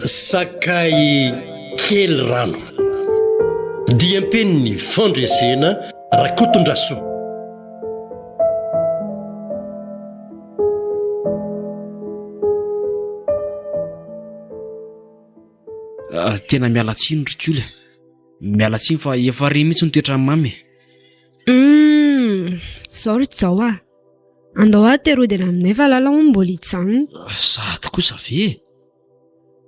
Sakay kely rano. Diam-penin'ny fandresena Rakotondrasoa. Ah, tena miala tsiny ry Koly. Miala tsiny fa efa re mihitsy ny toetran'i Mamy e. Hum, zao ry Jao a. Andao aho te rody any aminay fa lala hono mbola hijanona. Ah, Sady kosa ve e?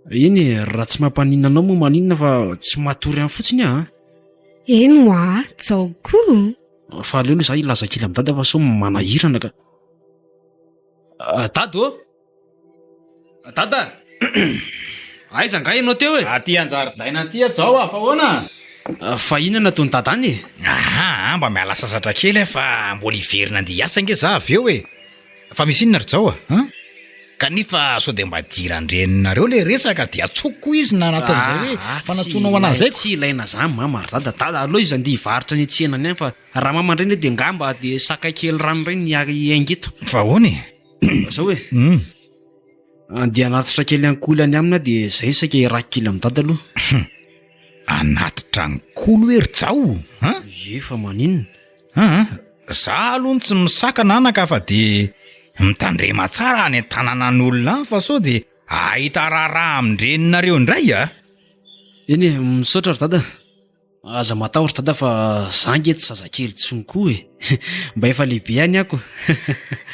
Eny e, raha tsy mampaninona anao moa maninona fa tsy matory any fotsiny aho an. Eny hoa, Jao koa. Fa aleo aloha za hilaza kely amin'i Dada fa sao manahirana ka. Ah, Dada ô! Dada! Aiza angaha ianao teo e? Aty an-jaridaina aty aho Jao a, fa ahoana? Fa inona nataon'i Dada any e? Aha, mba miala sasatra kely aho fa mbola hiverina andeha hiasa ange za avy eo e! Fa misy inona ry Jao a? An? Kanefa sao dia mba diran-dreninareo le resaka dia antsoiko koa izy na nataon'izay hoe fanantsoana ho an'ahy zay ko. Tsy ilaina zany mama ry dada, dada aleo izy andeha hivarotra any an-tsena any fa raha mama indray anie dia ngamba dia sakay kely rano indray ny hiainga eto. Fa ahoana e? Zao e. Andeha hanatitra kely an'i Kolo any aminy aho dia zay saika hiraky kely amin'i dada aloha. Hanatitra an'i Kolo hoe ry Jao an? Ie fa maninona? An, za aloha tsy misakana anaka fa dia mitandrema tsara any an-tanànan'olona any fa sao dia ahita raharaha amin-dreninareo indray a! Eny e, misaotra ry dada. Aza matahotra dada fa za nge tsy zazakely intsony koa e! Mba efa lehibe ihany ako.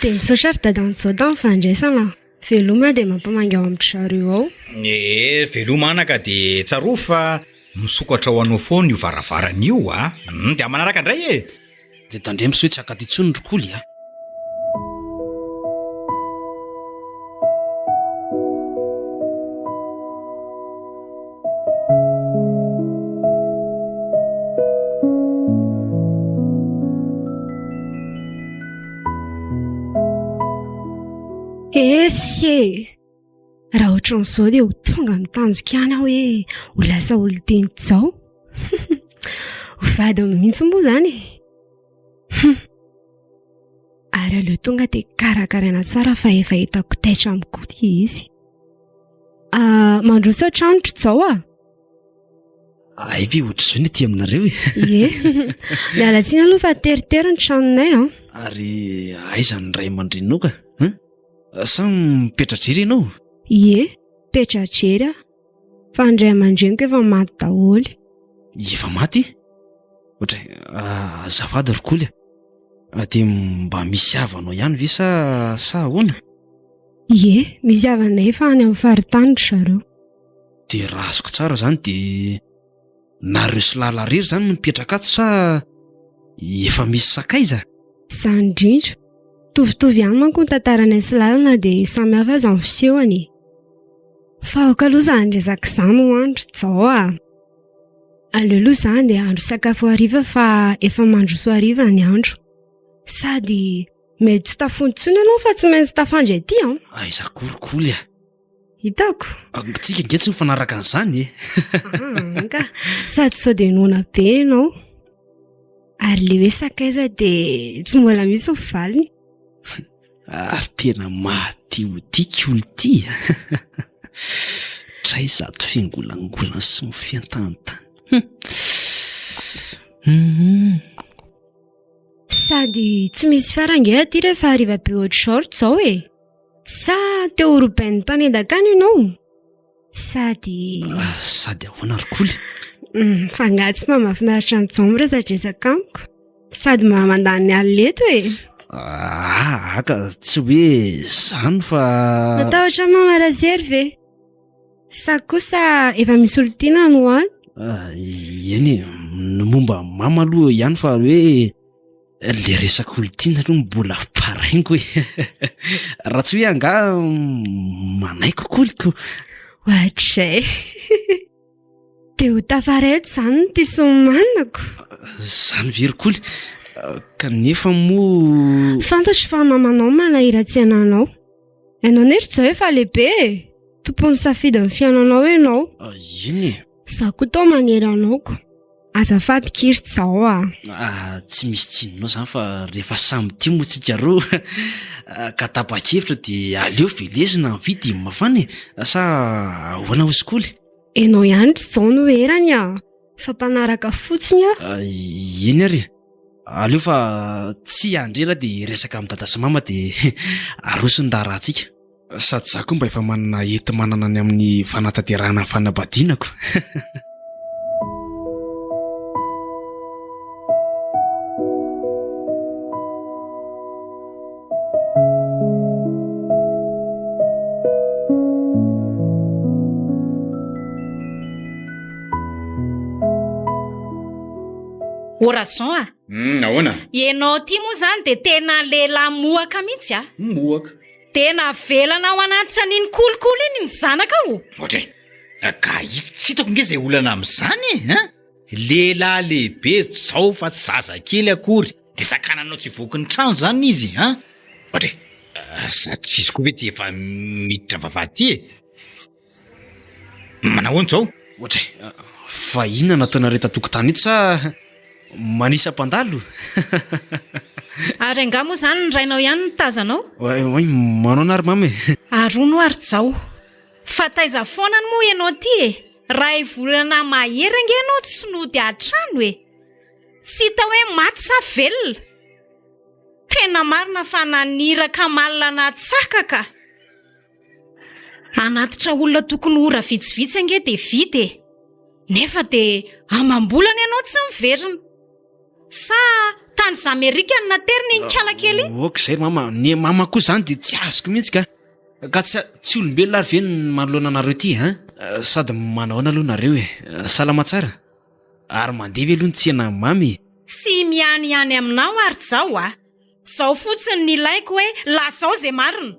Dia misaotra ry dadan'i Jao tamin'ny fandraisana. Veloma dia mampamangy ao amin-dry zareo ao. Ee, veloma anaka dia tsarovy fa misokatra ho anao foana io varavarana io a! Dia amin'ny manaraka indray e! Dia tandremo sao tsy hakaty intsony ry Koly a! Esy e! Raha ohatran'izao dia ho tonga amin'ny tanjoko ihany aho hoe ho lasa olon-tian'i Jao. Ho vadiny mihitsy moa izany e. Hum. Ary aleo tonga dia karakaraina tsara fa efa hitako taitra amiko koa ity izy. Ah, mandroso hatrany ry Jao ah. Ay ve ohatr'izao ny aty aminareo e? Ie. Miala tsiny aloha fa teritery ny tranonay an. Ary aiza ny ray aman-dreninao ka? Hein? Sa mipetra-drery ianao? Ie, mipetra-drery aho. Fa ny ray aman-dreniko efa maty daholo. Efa maty? Ohatra, azafady ry Koly a. Dia mba misy havanao ihany ve sa sa ahoana? Ie, misy havanay fa any amin'ny faritany ry zareo. Dia raha azoko tsara izany dia nareo sy Lala irery izany no mipetraka ato sa efa misy sakaiza? Izany indrindra. Mitovitovy ihany manko ny tantaranay sy Lala na dia samy hafa aza ny fisehony e. Fa aoka aloha izany resaka izany ho an ry Jao a! Aleo aloha izaho handeha hahandro sakafo hariva fa efa mandroso hariva ny andro. Sady Mety tsy tafondro intsony ianao fa tsy maintsy tafandry aty an. Aiza akory koly a. Hitako. Tsika ange tsy mifanaraka an'izany e. Ah, ka. Sady sao dia noana be ianao. Ary le hoe sakaiza dia tsy mbola misy ny valiny. Ary tena maty ho tia kolo ity a. Tray izato fiangolangolany sy ny fiantahantany. Hum. Sady tsy misy fiara ange aty rehefa hariva be ohatr'izao ry Jao e! Sa te ho robain'ny mpanendaka any ianao? Sady. Ah, sady ahoana ry Koly? Mm, fa angaha tsy mba mahafinaritra an'i Jao miresadresaka amiko? Sady mba mandany alina eto e! Ah, aka tsy hoe izany fa. Matahotra mama Razery ve? Sa kosa efa misy olon-tiana any ho any? Ah, eny e, ny momba an'i mama aloha ihany fa hoe le resaka olon-tiana aloha mbola paraingo e. Raha tsy hoe angaha manaiky koly ko. Ohatr'izay. Dia ho tafaray eto izany ny tia sy ny manako. Izany ve ry koly? Kanefa moa... Fantatro fa mamanao manahiran-tsaina anao. Ianao anie ry Jao efa lehibe e! Tompon'ny safidy amin'ny fiainanao ianao. Ah, eny e. Za koa toa manery anao ko. Azafady kiry Jao a. Ah, tsy misy tsininao zany fa rehefa samy tia moa tsika roa ah, ka tapa-kevitra dia aleo velezina ny vy dia mafana e. Sa ahoana hozy koly? Enao ihany ry Jao no erany a. Fa mpanaraka fotsiny aho. Ah, eny ary. Aleo fa tsy hiandry ela dia hiresaka amin'i dada sy mama dia aroso ny raharahantsika. Sady za koa mba efa manana enti-manana ny amin'ny fanatanterahana ny fanambadiana ko. Oraison a! Hmm, ahoana? Ianao ity moa izany dia tena lehilahy mohaka mihitsy a! Mohaka. Dia navelanao hanantitra an'iny kolikoly iny ny zanakao? Ohatra e, ka tsy hitako nge izay olana amin'izany e, hein? Lehilahy lehibe zao fa tsy zazakely akory, dia sakananao tsy hivoaky ny trano izany izy, hein? Ohatra e, sa tsy izy koa ve ty efa miditra vavahady ty e? Manao ahoana izao? Ohatra e, fa inona no ataonareo eto an-tokotany eto sa manisa mpandalo? Ary angaha moa izany ny rainao ihany no tazanao? Oay, oay, manao anà ry mama e! Ary hono ary Jao, fa taiza foana moa ianao ity e? Ray volana mahery ange ianao tsy nody an-trano e! Tsy hita hoe maty sa velona? Tena marina fa naniraka malina natsaka ka! Hanatitra olona tokony ho ora vitsivitsy ange dia vita e! Nefa dia amam-bolana ianao tsy miverina. Sa tany Zamerika no naterina iny kala kely iny? Ok izay ry mama, ny mama koa izany dia tsy azoko mihitsy ka. Ka tsy tsy olombelona ary ve ny manoloana anareo ity an? Sady manahoana aloha nareo e? Salama tsara? Ary mandeha ve aloha ny tsena mamy e? Tsy mihanihany aminao ary Jao a! Zao fotsiny ny ilaiko hoe lazao ze marina.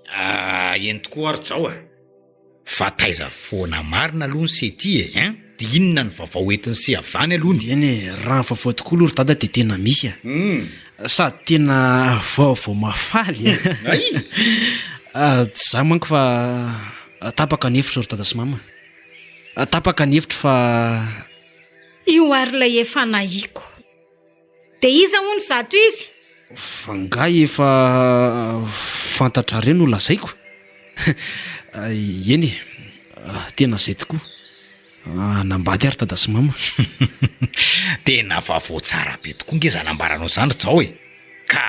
Ah eny tokoa ary Jao a! Fa taiza foana marina aloha ny se ty e hein! De inona ny vaovao entin'ny se avy any aloha ny. Eny e, raha ny vaovao tokoa aloha ry dada dia tena misy a! Sady tena vaovao mahafaly a! Ay! Tsy za manko fa tapaka ny hevitro ry dada sy mama. Tapaka ny hevitro fa. Io ary ilay efa nahiko. Dia iza hono izato izy? Fa nga efa fantatrareo no lazaiko? Eny e, tena izay tokoa. Hanambady aho ry dada sy mama. Tena vaovao tsara be tokoa nge izany ambaranao izany ry Jao e! Ka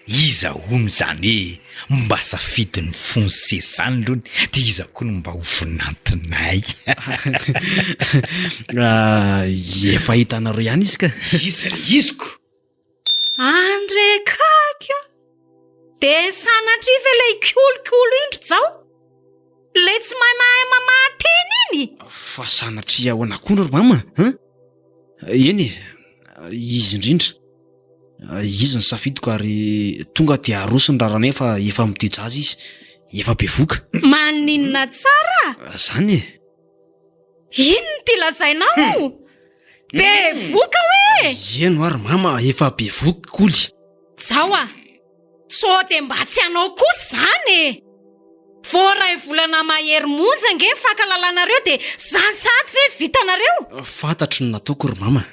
Iza hono izany hoe mba safidin'ny fonse izany lony dia iza koa no mba ho vinantinay? Efa hitanareo ihany izy ka. Iza le iziko? Andrekaky a! Dia sanatria ve ilay kolikoly iny ry Jao? Ilay tsy mahay mahay mamaha teny iny? Fa sanatria ahoana koa ry mama an? Eny e, izy indrindra. Izy ny safidiko ary tonga dia aroso ny raranay fa efa mite-jaza izy, efa bevoka. Maninona tsara? Zany e! Inona ity lazainao? Bevoka hoe? Eny hoa ry mama, efa bevoka koly. Jao a! Sao dia mba tsy anao kosa izany e! Vao iray volana mahery monja ange ny fankalalanareo dia izany sahady ve vitanareo? Fantatro ny nataoko ry mama.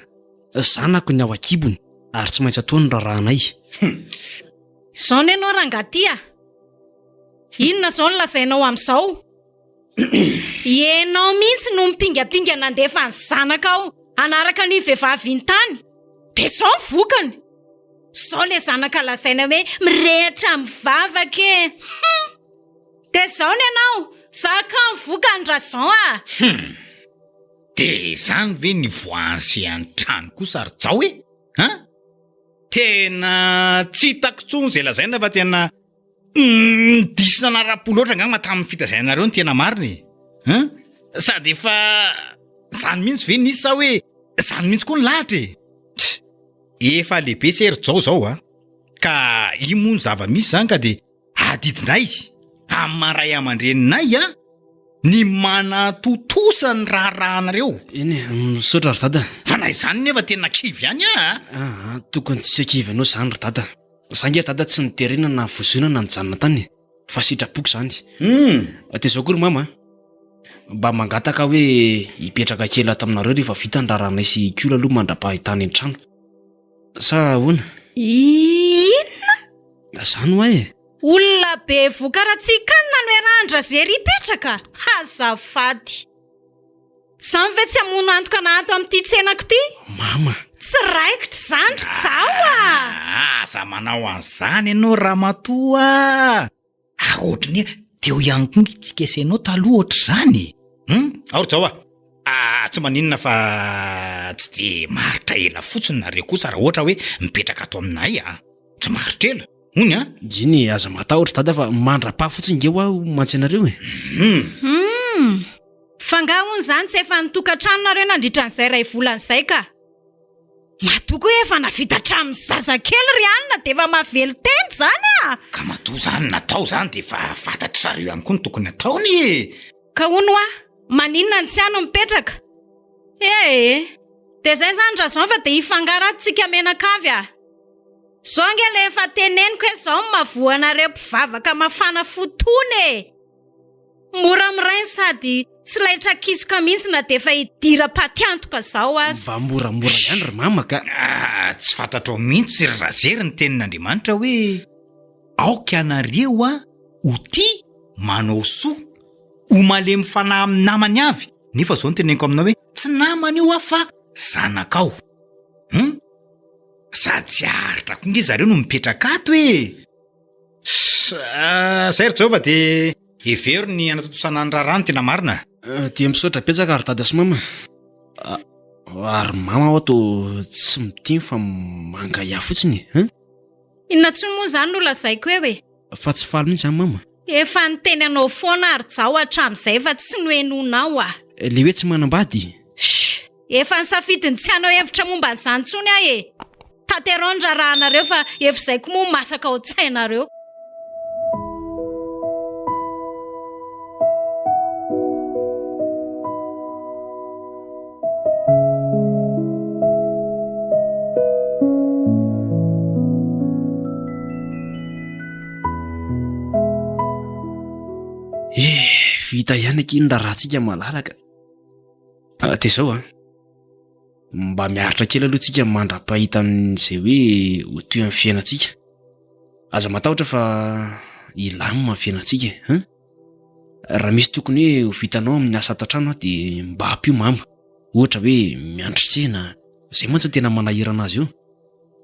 Zanako ny ao an-kibony ary tsy maintsy atao ny raharahanay. Hum. Izao ny anao rangahy ty a! Inona izao no lazainao amin'izao? Ianao mihitsy no mipingapinga nandefa ny zanakao hanaraka an'iny vehivavy iny tany. Dia izao ny vokany. Izao ilay zanaka lazaina hoe mirehitra mivavaka e! Hum! Dia izao ny anao, zakao ny vokany Rason a! Hum! De zany ve ny voanse any trano kosa ry Jao e? An? Tena tsy hitako tsony zay lazaina fa tena diso nanara-po loatra angamba tamin'ny fitazainareo ny tena marina e. An? Sady efa zany mihitsy ve nisy sa hoe zany mihitsy koa ny lahatra e? Tch! Efa lehibe se ry Jao zao a! Ka io moa ny zava-misy zany ka de Adidinay amin'ny maha ray aman-dreninay a, ny manatontosa ny raharahanareo. Eny e, misaotra ry dada. Fa na izany nefa tena kivy ihany aho a. Aa, tokony tsy hakivy anao izany ry dada. Za nge dada tsy niterena na vozonana nijanona tany e. Fa sitrapoko izany. Dia izao koa ry mama a! Mba mangataka hoe hipetraka kely ato aminareo rehefa vita ny raharahanay sy i Kola aloha mandra-pahitany ny trano. Sa ahoana? Inona? Izany hoa e! Olona be voka ratsikanina no iarahan-dRazery hipetraka? Azafady. Izany ve tsy hamono antoka na ato amin'ity tsenako ity? Mama. Tsy raikitra izany ry Jao a! Aza manao an'izany ianao ramatoa a! Ary ohatry ny hoe teo ihany koa nge tsika sy ianao taloha ohatr'izany e! Hum! Ao ry Jao a! Ah, tsy maninona fa tsy dia maharitra ela fotsiny nareo kosa raha ohatra hoe mipetraka ato aminay a! Tsy maharitra ela, hono a! Iny e, aza matahotra dada fa mandra-paha fotsiny nge ho aho mantsy anareo e! Hum! Hum! Fa nga hono izany tsy efa nitokantrano nareo nandritra an'izay iray volana izay ka! Matoa koa efa navita hatramin'ny zazakely ry anona dia efa mahavelon-tena izany a! Ka matoa izany natao izany dia efa fantatry zareo ihany koa ny tokony hataony e! Ka hono hoa, maninona no tsy any no mipetraka? Ee! Dia izay izany Rajean fa dia hifangaro ato tsika mianakavy a! Zao ange ilay efa teneniko hoe zao no mahavoa anareo mpivavaka mafana fo tony e! Mora miray sady tsy laitra kisoka mihitsy na dia efa hidiram-patiantoka zao aza. Mba moramora ihany ry mama ka. Ah, tsy fantatrao mihitsy ry Razery ny tenin'Andriamanitra hoe aoka ianareo a ho tia manao soa, ho malemy fanahy amin'ny namany avy, nefa zao no teneniko aminao hoe tsy namana io aho fa zanakao. Hum? Sady tsy haharitra koa nge zareo no mipetraka ato e! Zay ry Jehovah dia hevero ny hanatontosana ny raharaha no tena marina. Dia misaotra betsaka ry dada sy mama. Ary mama hoa toa tsy miteny fa mangahiahy fotsiny e. Hein? Inona intsony moa izany no lazaiko eo e? Fa tsy faly mihitsy izany mama. Efa niteny anao foana ary Jao hatramin'izay fa tsy nohenoinao ah. Le hoe tsy manambady? Shh! Efa nisafidy ny tsy hanao hevitra momba an'izany intsony aho e! Tanterao ny raharahanareo fa efa izay koa moa masaka ao an-tsainareo. Eh, vita ihany akia ny raharahantsika malalaka. Ah, dia izao an. Mba miaritra kely aloha tsika mandra-pahita an'izay hoe ho toy amin'ny fiainantsika. Aza matahotra fa hilamina ny fiainantsika e, hein? Raha misy tokony hoe ho vitanao amin'ny asa ato an-trano dia mba ampio mama. Ohatra hoe miandry tsena, izay mantsy no tena manahirana azy io.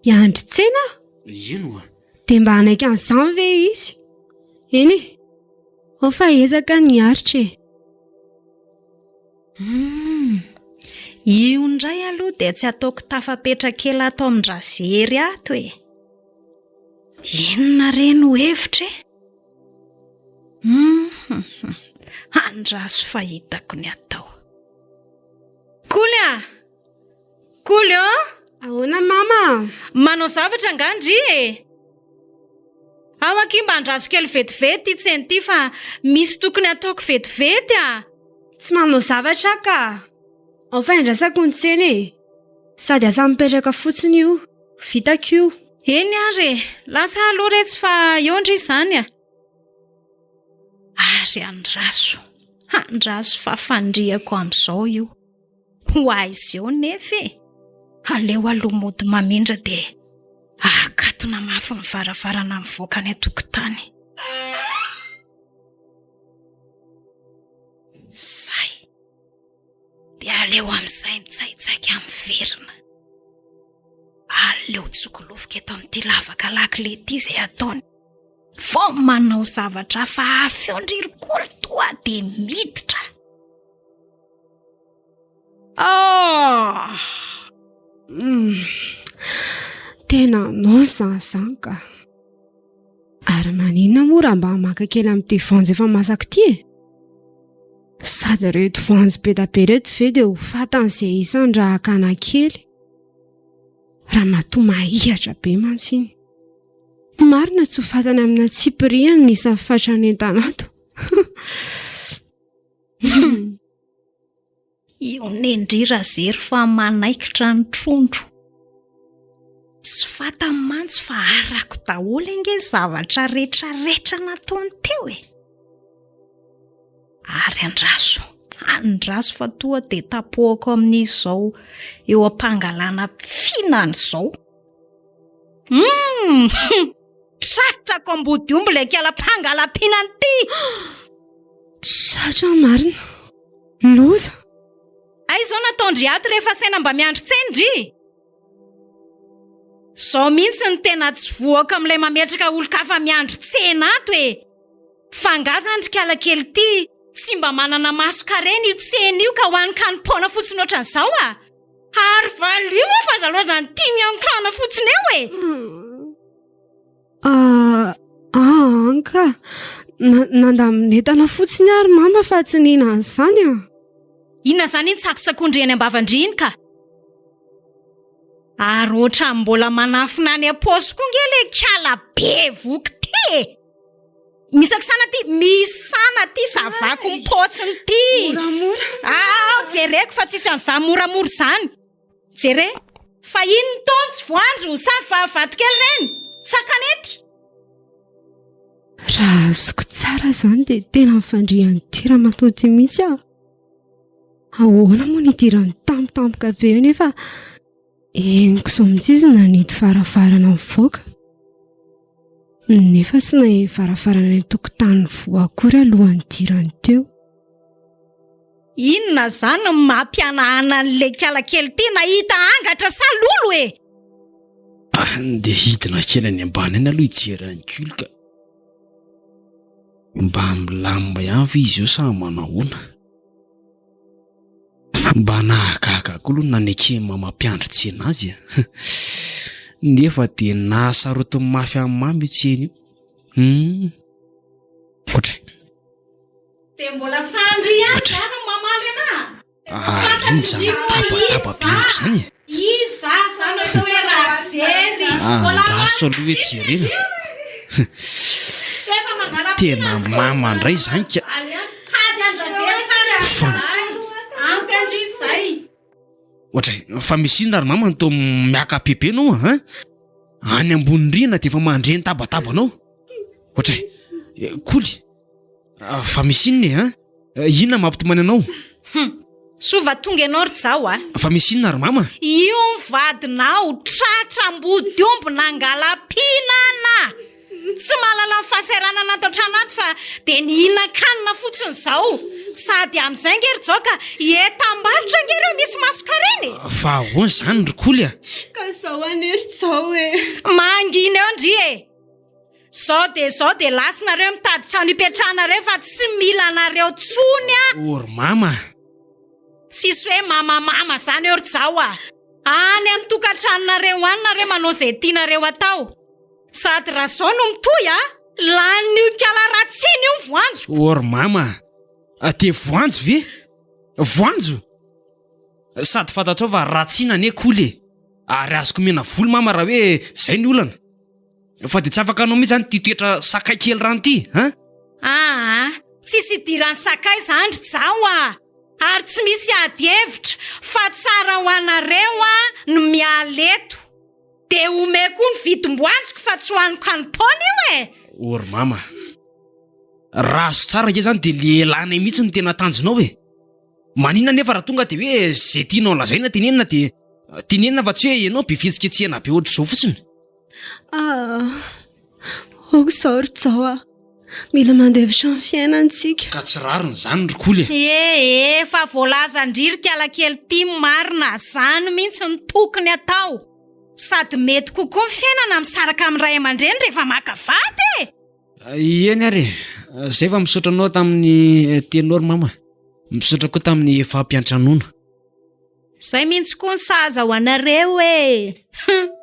Hiandry tsena aho? Eny oa. Dia mba hanaiky an'izany ve izy? Eny e, ao fa ezaka ny hiaritra e. Humm! Io indray aloha dia tsy ataoko tafapetraka ela ato amin-dRazery ato e! Inona re no hevitra e? Humm! Andraso fa hitako ny atao. Koly a! Koly ô! Ahoana mama? Manao zavatra angaha ndry e? Ao akia mba andraso kely vetivety ity tsena ity fa misy tokony hataoko vetivety a! Tsy manao zavatra aho ka! Ao fa andrasako ny tsena e! Sady asa mipetraka fotsiny io, vitako io. Eny ary e! Lasa aloha retsy fa eo ndry izany a! Ary andraso, andraso fa fandrihako amin'izao io. Ho aiza eo nefa e! Aleo aloha mody mamindra dia akatona mafy ny varavarana mivoaka any an-tokotany. Zay. Dia aleo amin'izay mitsaitsaika miverina. Aleo tsokolofoka eto amin'ity lavaka lakile ity izay ataony. Vao manao zavatra hafahafa eo ndry ry Kolo toa dia miditra. Ah! Mm. Tena anao izany izany ka. Ary maninona moa raha mba maka kely amin'ity voanjo efa masaka ity e? Sady ireto voanjo be da be ireto ve dia ho fatan'izay isany raha hakana kely. Ramatoa mahihatra be mantsy iny. Marina tsy ho fatany amina tsipiriany ny isan'ny fatran'entana ato. Io nendry Razery fa manaikitra ny trondro. Tsy fantany mantsy fa arako daholo ange ny zavatra retraretra nataony teo e. Ary andraso, andraso fa toa dia tapohako amin'izy izao eo am-pangalana fihinana izao. Hum! Tratrako ambodiomby ilay kiala mpangala-pihinana ity! Tratra marina. Loza! Aiza izao nataon-dry ato rehefa asaina mba miandry tsena dry? Izao mihitsy no tena tsy voako amin'ilay mametraka olon-kafa miandry tsena ato e! Fa angaha izany ry kalakely ity tsy mba manana mason-karena io tsena io ka ho hanin-kanim-poana fotsiny ohatran'izao a! Ary valio moa fa aza lozan'ity mihankana fotsiny eo e! Ah, ah, ka. Nandamin'entana fotsiny ary mama fa tsy nihinana an'izany ah. Inona izany iny tsakotsakondry eny am-bavan-dry iny ka? Ary ohatran'ny mbola manafina any am-paosy koa nge le kala be voky ty e! Misakisana ty, misana ty savako ny paosiny ty. Moramora. Ah, jereko fa tsisy an'izany moramora izany. Jere, fa iny ny taony tsy voanjo sa va vatokely ireny? Sa kanety? Raha azoko tsara izany dia tena mifandrian'ity ramatoa ity mihitsy aho. Ahoana moa no idirany tampotampoka be eo nefa henoko izao mihitsy izy nanidy varavarana nivoaka. Nefa tsy nahay varavarana ny tokotany nivoha akory alohan'ny nidirany teo. Inona izany no mampihanahana an'ilay kala kely ity? Nahita angatra sa lolo e? Andeha hidina kely any ambany any aloha hijery an'i Kul ka. Mba milamina ihany ve izy io sa manahoana? Mba nahagaga koa aloha ny naneken'i mama mpiandry tsena azy e. Nefa dia nahasarotiny mafy an'i mama io tsena io. Hum. Ohatray. Dia mbola sandry ihany za no mamaly anah. Ary ino izany tabataba be amiko izany e? Iza zany atao hoe Razery? Andraso aloha hoe jerena. Tena mama indray izany ka. Fa. Ohatray, fa misy inona ry mama no toa miaka-pe be anao an? Any ambony rihana dia efa mandre ny tabatabanao. Ohatray, Koly. Ah, fa misy inona e an? Eh, inona mampitomany anao? Hum, soa va tonga ianao ry Jao a! Fa misy inona ry mama? Io ny vadinao, tratra ambody omby nangala-pihinana! Tsy mahalala ny fahasahiranana ato an-trano ato fa dia nihinan-kanina fotsiny izao. Sady amin'izay ange ry Jao ka entam-barotra ange ireo misy mason-karena e! Fa ahoana izany ry Koly a? Ka izao anie ry Jao e! Mangina eo ndry e! Zao dia zao dia lasa nareo mitady trano hipetrahanareo fa tsy mila anareo tsony a! Oh ry mama a! Tsisy hoe mama mama zany eo ry Jao a! Any amin'ny tokantranonareo any nareo manao izay tianareo atao. Sady raha zao no mitohy a! Lanin'io ikala ratsy iny io ny voanjoko. Oh ry mama a! Dia voanjo ve? Voanjo? Sady fantatrao fa ratsina anie koly e! Ary azoko omena vola mama raha hoe zay ny olana. Fa dia tsy afaka anao mihitsy zany ity toetra sakay kely rano ity an! Aa, tsisy idiran'ny sakay zany ry Jao a! Ary tsy misy ady hevitra fa tsara ho anareo a ny miala eto. Dia omeko koa ny vidim-boanjoko fa tsy hohaniko hanim-poana io e! O ry mama, raha azoko tsara ange zany dia le elanay mihitsy no tena tanjonao e! Maninona anefa raha tonga dia hoe izay tianao lazaina tenenina dia tenenina fa tsy hoe ianao be fihetsiketsehana be ohatr'izao fotsiny. Ah, ok izao ry Jao a. Mila mandefitra ny fiainantsika. Ka tsy rariny izany ry Koly e. E, efa voalazan-dry ry kalakely ity ny marina, zany mihitsy no tokony atao. Sady mety kokoa ny fiainana misaraka amin'ny ray aman-dreny rehefa maka vady e! Eny ary e, zay fa misaotra anao tamin'ny teninao ry mama. Misaotra koa tamin'ny fampiantranoana. Zay mintsy koa ny sahaza ho anareo e! Hum.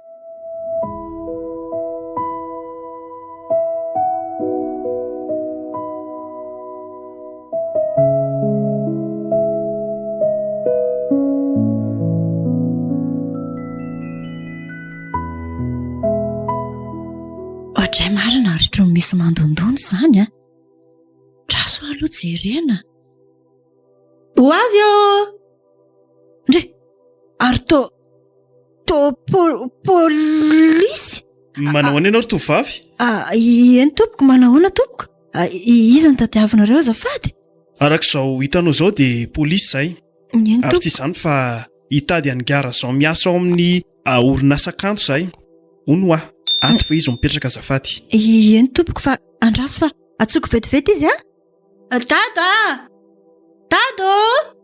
Ohatray marina ary ohatran'ny misy mandondona izany a. Draso aloha jerena. Ho avy ô! Ndry! Ary toa. To po polisy? Manao ahoana ianao ry tovovavy? Ah, eny tompoko, manao ahoana tompoko? Ah, iza no tadiavinareo azafady? Araka izao hitanao izao dia polisy izahay. Eny Ary tsy tompoko. izany fa hitady an'i Gara Jean miasa ao amin'ny ah, orinasa kanto izahay. Hono hoa, ato ve izy mipetraka azafady? Eny tompoko fa andraso fa antsoiko vetivety izy a! Dada a! Dada ô!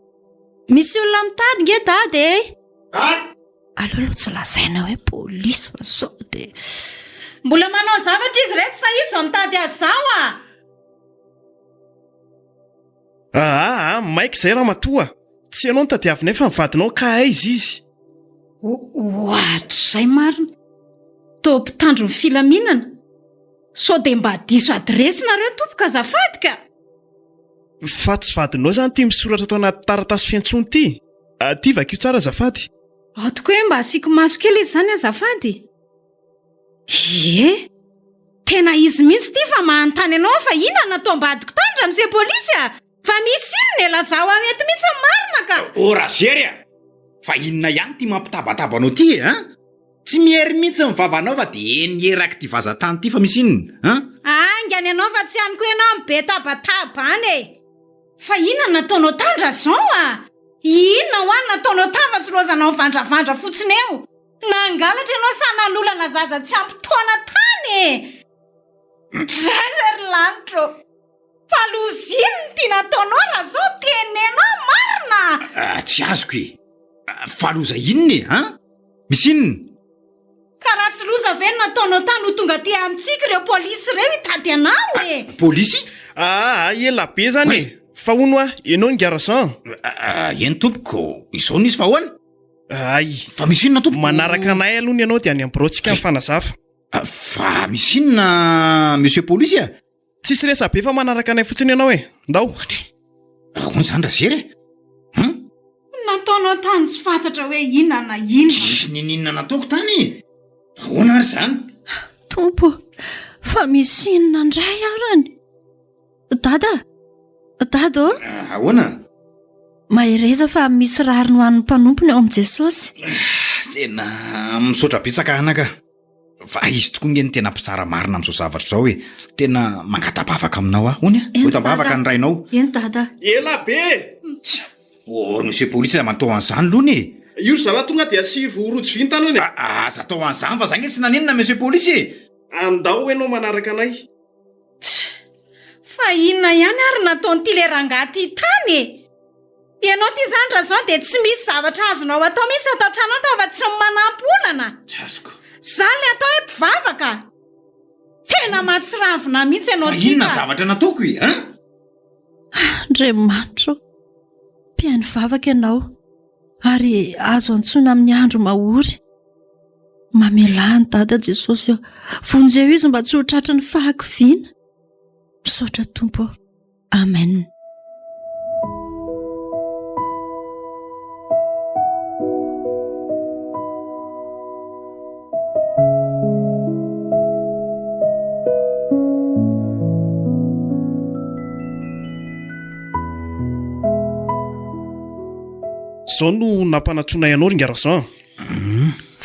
Misy olona mitady nge dada e! Aleo aloha tsy lazaina hoe polisy fa sao dia... Mbola manao zavatra izy iretsy fa izy vao mitady azy izao a! Aa, maika izay ramatoa! Tsy ianao no tadiavinay fa ny vadinao ka aiza izy? Ohatrizay marina! Toa mpitandro ny filaminana! Sao dia mba diso adiresy nareo tompoko azafady ka! Fa tsy vadinao izany ity misoratra ato anaty taratasy fiantsoana ity? Aty vakio tsara azafady. Ao tokoa hoe mba asiako maso kely izy izany azafady. Ie! Tena izy mihitsy ity fa manontany anao aho fa inona no nataom-badiko tany ramose polisy a! Fa misy inona e? Lazao aho eto mihitsy ny marina ka! Oh Razery a! Fa inona ihany ity mampitabataba anao ity e? An? Tsy miery mihitsy ny vavanao fa dia eny erak'ity vazan-tany ity fa misy inona? An? Haingana ianao fa tsy any koa ianao no be tabataba any e! Fa inona no nataonao tany Rajean a? Inona hoa no nataonao tany fa tsy lozanao mivandravandra fotsiny eo? Nangalatra ianao sa nanolana zaza tsy ampy taona tany e? Dray re ry lanitra ô! Fa loza inona ity nataonao Rajean? Teneno ahy marina a! Tsy azoko e! Fa loza inona e? An? Misy inona? Ka raha tsy loza ve ny nataonao tany ho tonga aty amintsika ireo polisy ireo hitady anao e! Polisy? Aa, ela be zany e! Fa hono hoa, ianao ny Garajean? Eny tompoko, izao no izy fa ahoana? Ay! Fa misy inona tompoko? Manaraka anay aloha ny ianao dia any amin'ny biraontsika mifanazava. Fa misy inona monsieur polisy a? Tsisy resabe fa manaraka anay fotsiny ianao e! Ndao! Ohatra e! Ahoana izany Razery e? Hum? Nataonao tany tsy fantatra hoe inona na inona. Tsisy niniana nataoko tany e! Ahoana ary izany? Tompo ô! Fa misy inona indray arany? Dada! Dada ô! Ahoana? Mahereza fa misy rariny ho an'ny mpanompony ao amin'i Jesosy. Tena misaotra betsaka anaka. Fa izy tokoa nge no tena mpitsara marina amin'izao zavatra izao e! Tena mangata-bavaka aminao aho. Hono e! Eny Hotam-bavaka dada. ny rainao. Eny dada. Ela be e! Tsia! Oh, monsieur polisy aza manao an'izany lony e! Io ry zalahy tonga dia asivo rojo vintana ony e! Aza atao an'izany fa za nge tsy nanenina monsieur polisy e! Andao ianao manaraka anay. Tsia! Fa inona ihany ary nataon'ity le rangahy ity tany e? Ianao ity izany Rajean dia tsy misy zavatra azonao atao mihitsy ato an-trano ato afa tsy ny manampy olana. Tsy azoko. Izany ilay atao hoe mpivavaka. Tena mahatsiravina mihitsy ianao Fa ity inona ka. zavatra nataoko e? Hein? Andriamanitra ô, mpihaino vavaka Ianao, ary azo antsoina amin'ny andro mahory. Mamelà an'i Dada Jesosy ô, vonjeo izy mba tsy ho tratry ny fahakiviana. Misaotra Tompo ô. Amen. Zao no nampanantsoinay anao ry Ngarajean.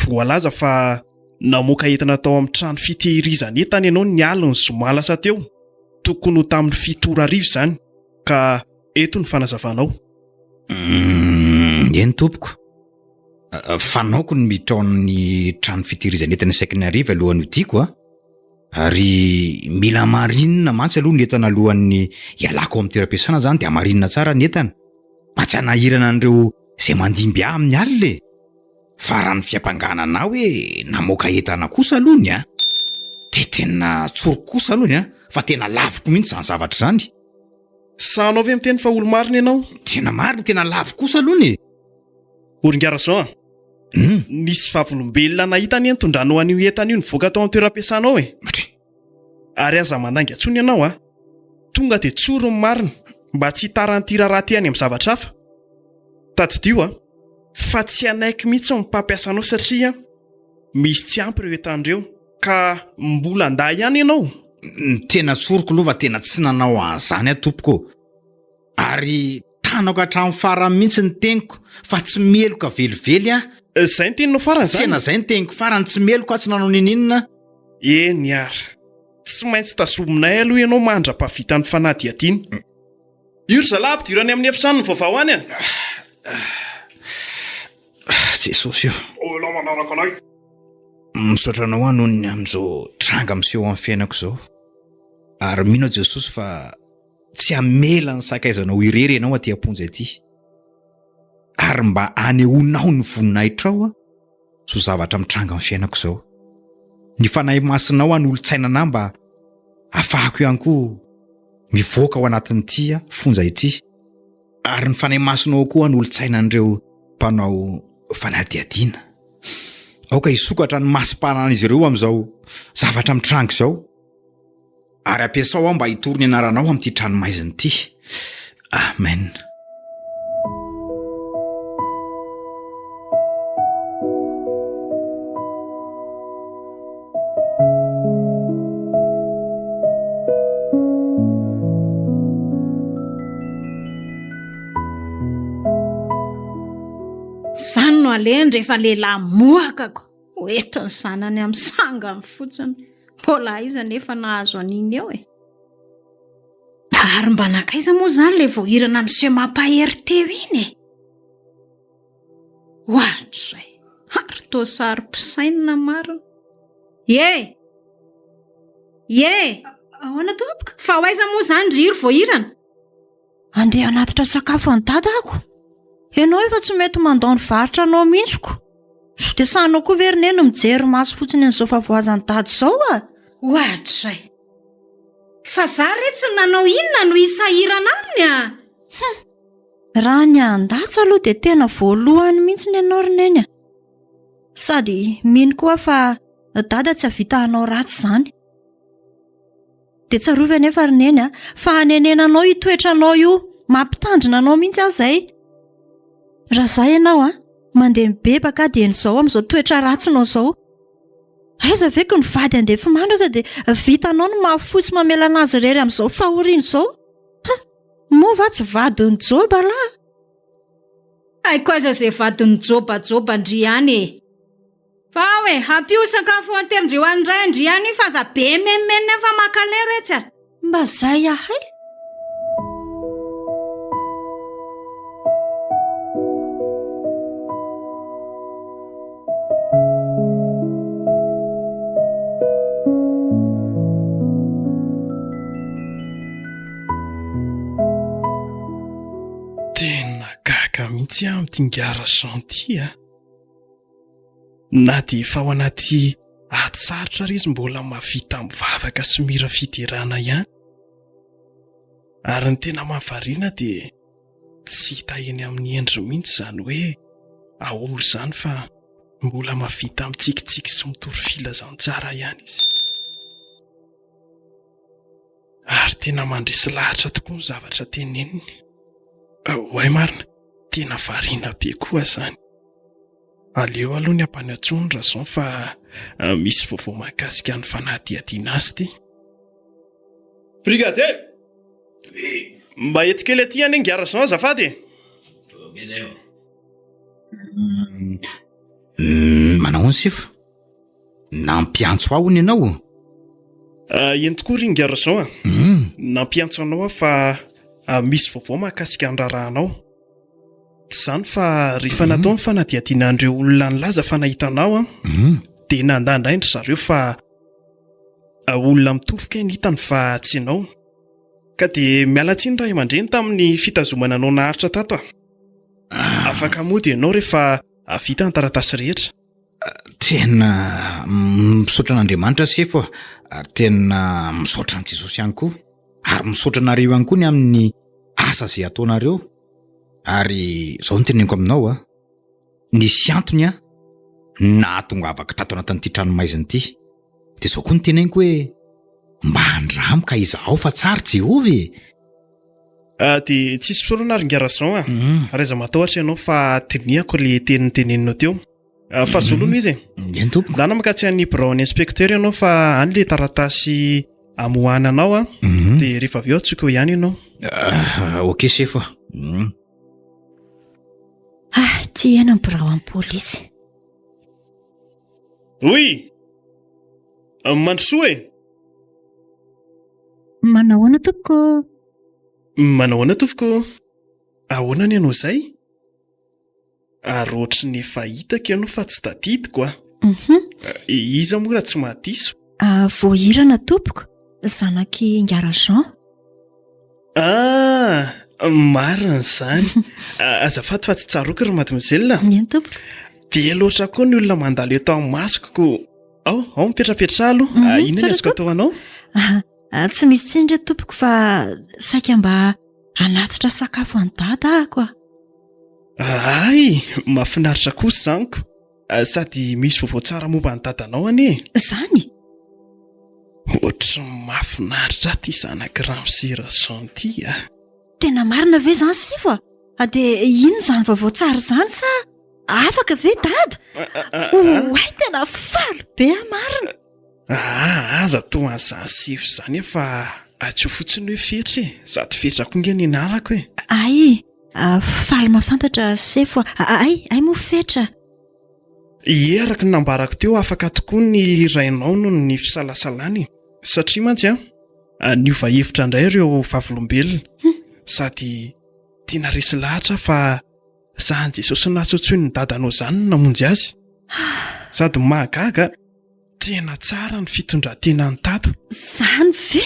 Voalaza fa namoaka entana tao amin'ny trano fitehirizana entana ianao ny alin'ny zoma lasa teo. Tokony ho tamin'ny 7 ora hariva izany, ka eto ny fanazavanao. Mm, eny tompoko. Fanaoko ny miditra ao amin'ny trano fitehirizana entana isaky ny hariva alohan'ny hodiako a. Ary mila hamarinina mantsy aloha ny entana alohan'ny hialako ao amin'ny toeram-piasana izany dia hamarinina tsara ny entana mba tsy hanahirana an'ireo izay mandimby ahy amin'ny alina e. Fa raha ny fiampangana anah hoe namoaka entana kosa aloha ny a, dia tena tsoriko kosa aloha ny a, fa tena laviko mihitsy izany zavatra izany. Sahanao ve miteny fa olo-marina ianao? Tena marina, tena laviko kosa aloha ny e. Oringara Jean a! Nisy vavolombelona nahita anie nitondranao an'io entana io nivoaka tao an-toeram-piasanao e! Ary aza mandainga intsony ianao a! Tonga dia tsory ny marina mba tsy hitaran'ity raharaha ity any amin'ny zavatra hafa. Tadidio a! Fa tsy hanaiky mihitsy ny mpampiasa anao satria misy tsy ampy ireo entana ireo. Ka mbola handà ihany ianao? Ny tena tsoriko aloha fa tena tsy nanao an'izany aho tompoko ô! Ary tanako hatramin'ny farany mihitsy ny teniko fa tsy meloka velively aho. Izay ny teninao farany izany? Tena izay ny teniko farany, tsy meloka aho, tsy nanao n'inon'inona. Eny ary. Tsy maintsy tazominay aloha ianao mandra-pahavitan'ny fanadihadiana. Io ry zalahy ampidiro any amin'ny efitrano ny vaovao any a! Jesosy o! Olona manaraka anay. Misaotra anao aho noho ny amin'izao tranga miseho amin'ny fiainako izao. Ary mino aho Jesosy fa tsy hamela ny sakaizanao irery ianao aty am-ponja aty. Ary mba hanehoanao ny voninahitrao aho izao zavatra mitranga amin'ny fiainako izao. Ny Fanahy Masinao hanolo-tsaina anah mba hahafahako ihany koa mivoaka ao anatin'ity fonja ity. Ary ny Fanahy Masinao koa hanolo-tsaina an'ireo mpanao fanadihadiana. Aoka hisokatra ny masom-pananan'izy ireo amin'izao zavatra mitranga izao. Ary ampiasao aho mba hitory ny anaranao amin'ity tranomaizina ity. Amen. Izany no alehany rehefa lehilahy mohakako. Ho entin'ny zanany amin'ny sangany fotsiny. Mbola aiza nefa nahazo an'iny eo e? Ary mba nankaiza moa izany ilay voahirana miseho mampahery teo iny e? Ohatrizay, ary toa saro-pisainina marina. Ye! Ye! Ahoana tompoko? Fa ho aiza moa izany ry Iro voahirana? Andeha hanatitra sakafo an'i dada ako. Ianao efa tsy mety mandao ny varotra anao mihitsy ko. Sao dia sahinao koa ve ry neny mijery maso fotsiny an'izao fahavoazan'i dada izao a? Ohatrizay. Fa za re tsy nanao inona no hisahirana aminy a! Hum! Raha ny handatsa aloha dia tena voalohany mihitsy ianao ry neny a! Sady mino koa aho fa dada tsy hahavita hanao ratsy izany. Dia tsarovy anefa ry neny a, fa hanenenanao io toetranao io, mampitandrina anao mihitsy aho izay. Raha izaho ianao a, mandeha mibebaka aho dieny izao amin'izao toetra ratsinao izao. Aiza ve ko ny vady andefimandry aza dia vitanao ny mahafoy sy mamela anazy irery amin'izao fahoriana izao? Ha! Moa va tsy vadin'i Joba lahy? Haiko aiza izay vadin'i Joba Joba ndry ihany e! Fa ao e, ampio sakafo anterin-dry ho an'ny ray an-dry ihany io fa aza be menomenona eo fa mankaleo retsy a! Mba zay ahay. Tena gaga mihitsy aho amin'ity ingahy Rajean ity a! Na dia efa ao anaty ady sarotra ary izy mbola mahavita mivavaka sy mihira fiderana ihany. Ary ny tena mahavariana dia tsy hita eny amin'ny endriny mihitsy izany hoe aory izany fa mbola mahavita mitsikitsiky sy mitory filazantsara ihany izy. Ary tena mandresy lahatra tokoa ny zavatra teneniny. Oay marina, tena variana be koa izany. Aleo aloha ny ampanantsoa ny Rason fa misy vaovao mahakasika ny fanadihadiana azy ity. Brigadier! Mba ento kely aty anie ingahy Rason azafady e! Manao ahoana sefo? Nampiantso ahy hono ianao? Ah, eny tokoa ry ingahy Rason a! Nampiantso anao aho fa misy vaovao mahakasika ny raharahanao. Tsy izany fa rehefa natao ny fanadihadiana an'ireo olona nilaza fa nahita anao an, dia nandà indray ry zareo fa olona mitovy kay ny hitany fa tsy ianao. Ka dia miala tsiny ray aman-dreny tamin'ny fitazomana anao naharitra tato a. Afaka mody ianao rehefa vita ny taratasy rehetra. Tena misaotra an'Andriamanitra sefo a, ary tena misaotra an'i Jesosy ihany koa, ary misaotra anareo ihany koa ny amin'ny asa izay ataonareo. Ary izao no teneniko aminao a, nisy antony a nahatongavako tato anatin'ity tranomaizina ity. Dia izao koa no teneniko hoe mba andramo ka izahao fa tsara Jehovah e. Ah, dia tsisy fisaorana ary ingahy Rason a. Ary aza matahotra ianao fa dinihako le teny noteneninao teo. Ah, fa zolono izy e. Eny tompoko. Ndana mankatsy any biraon'ny inspecteur ianao fa any le taratasy amoahana anao a. Dia rehefa avy eo antsoiko eo ihany ianao. Ah, ok sefo a. Ah, tsy eny ny biraon'ny polisy. Oui! Mandrosoa e! Manahoana tompoko ô? Manahoana tompoko ô? Ahoana ny anao izay? Ary ohatry ny efa hitako ianao fa tsy tadidiko a. Mhm. Iza moa raha tsy mahadiso? Ah, voahirana tompoko, zanak'i Ingara Jean. Ah, marina izany. Ah, azafady fa tsy tsaroako ry mademoiselle. Eny tompoko. Be loatra koa ny olona mandalo eto amin'ny masoko ko. Ao, ao mipetrapetraha aloha. Mhm, Ah, inona ny tsara azoko atao anao? Ah, tsy misy tsiny re tompoko fa saika mba hanatitra sakafo an'i dada aho ko. Ay, mahafinaritra kosa izany ko. Ah, sady misy vaovao tsara momba ny dadanao anie. Izany? Ohatry ny mahafinaritra ahy ity zanak'i Ramose Rajean ity a. Tena marina ve izany Sefo a? Ah, dia inona izany vaovao tsara izany sa afaka ve dada? Oay, tena faly be aho marina. Aa, aza toa an'izany Sefo izany fa atsio fotsiny hoe Fetra e. Sady Fetra koa nge ny anarako e. Ay, faly mahafantatra Sefo a. Ay, ay moa Fetra. Ie, araka ny nambarako teo, afaka tokoa ny rainao noho ny fisalasalany e. Satria mantsy an, niova hevitra indray ireo vavolombelona. Sady tena resy lahatra aho fa izany Jesosy natsotsoin'ny dadanao izany no namonjy azy. Sady mahagaga, tena tsara ny fitondran-tenany tato. Izany ve?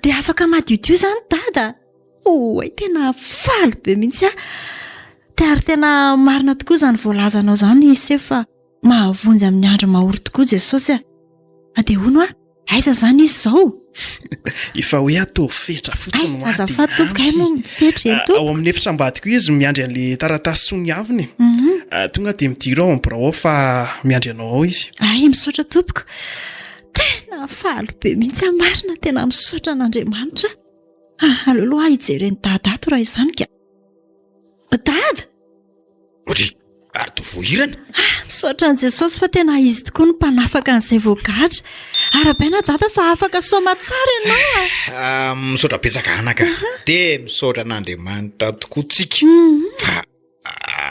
Dia afaka madiodio izany dada? Oay, tena faly be mihitsy aho. Te ary tena marina tokoa izany voalazanao izany Sefo fa mahavonjy amin'ny andro mahory tokoa Jesosy a. A dia hono aho, aiza izany izy izao? Efa hoe ataovy fetra fotsiny ho ahy Azafady tompoko, hay moa mifetra eny tompoko. Ao amin'ny efitra ambadika io izy miandry an'ilay taratasy soniaviny. Mhm. Tonga dia midiro ao amin'ny birao ao fa miandry anao ao izy. Ay, misaotra tompoko. Tena faly be mihitsy aho marina, tena misaotra an'Andriamanitra. Ah, aleo aloha aho hijery an'i Dada ato raha izany ka. Dada! Ory, ary toa voahirana. Ah, misaotra an'i Jesosy fa tena izy tokoa no mpanafaka an'izay voagadra. Arahabaina Dada fa afaka soamatsara ianao ah. ah misaotra betsaka anaka. Dia misaotra an'Andriamanitra tokoa tsika. Mhm. Fa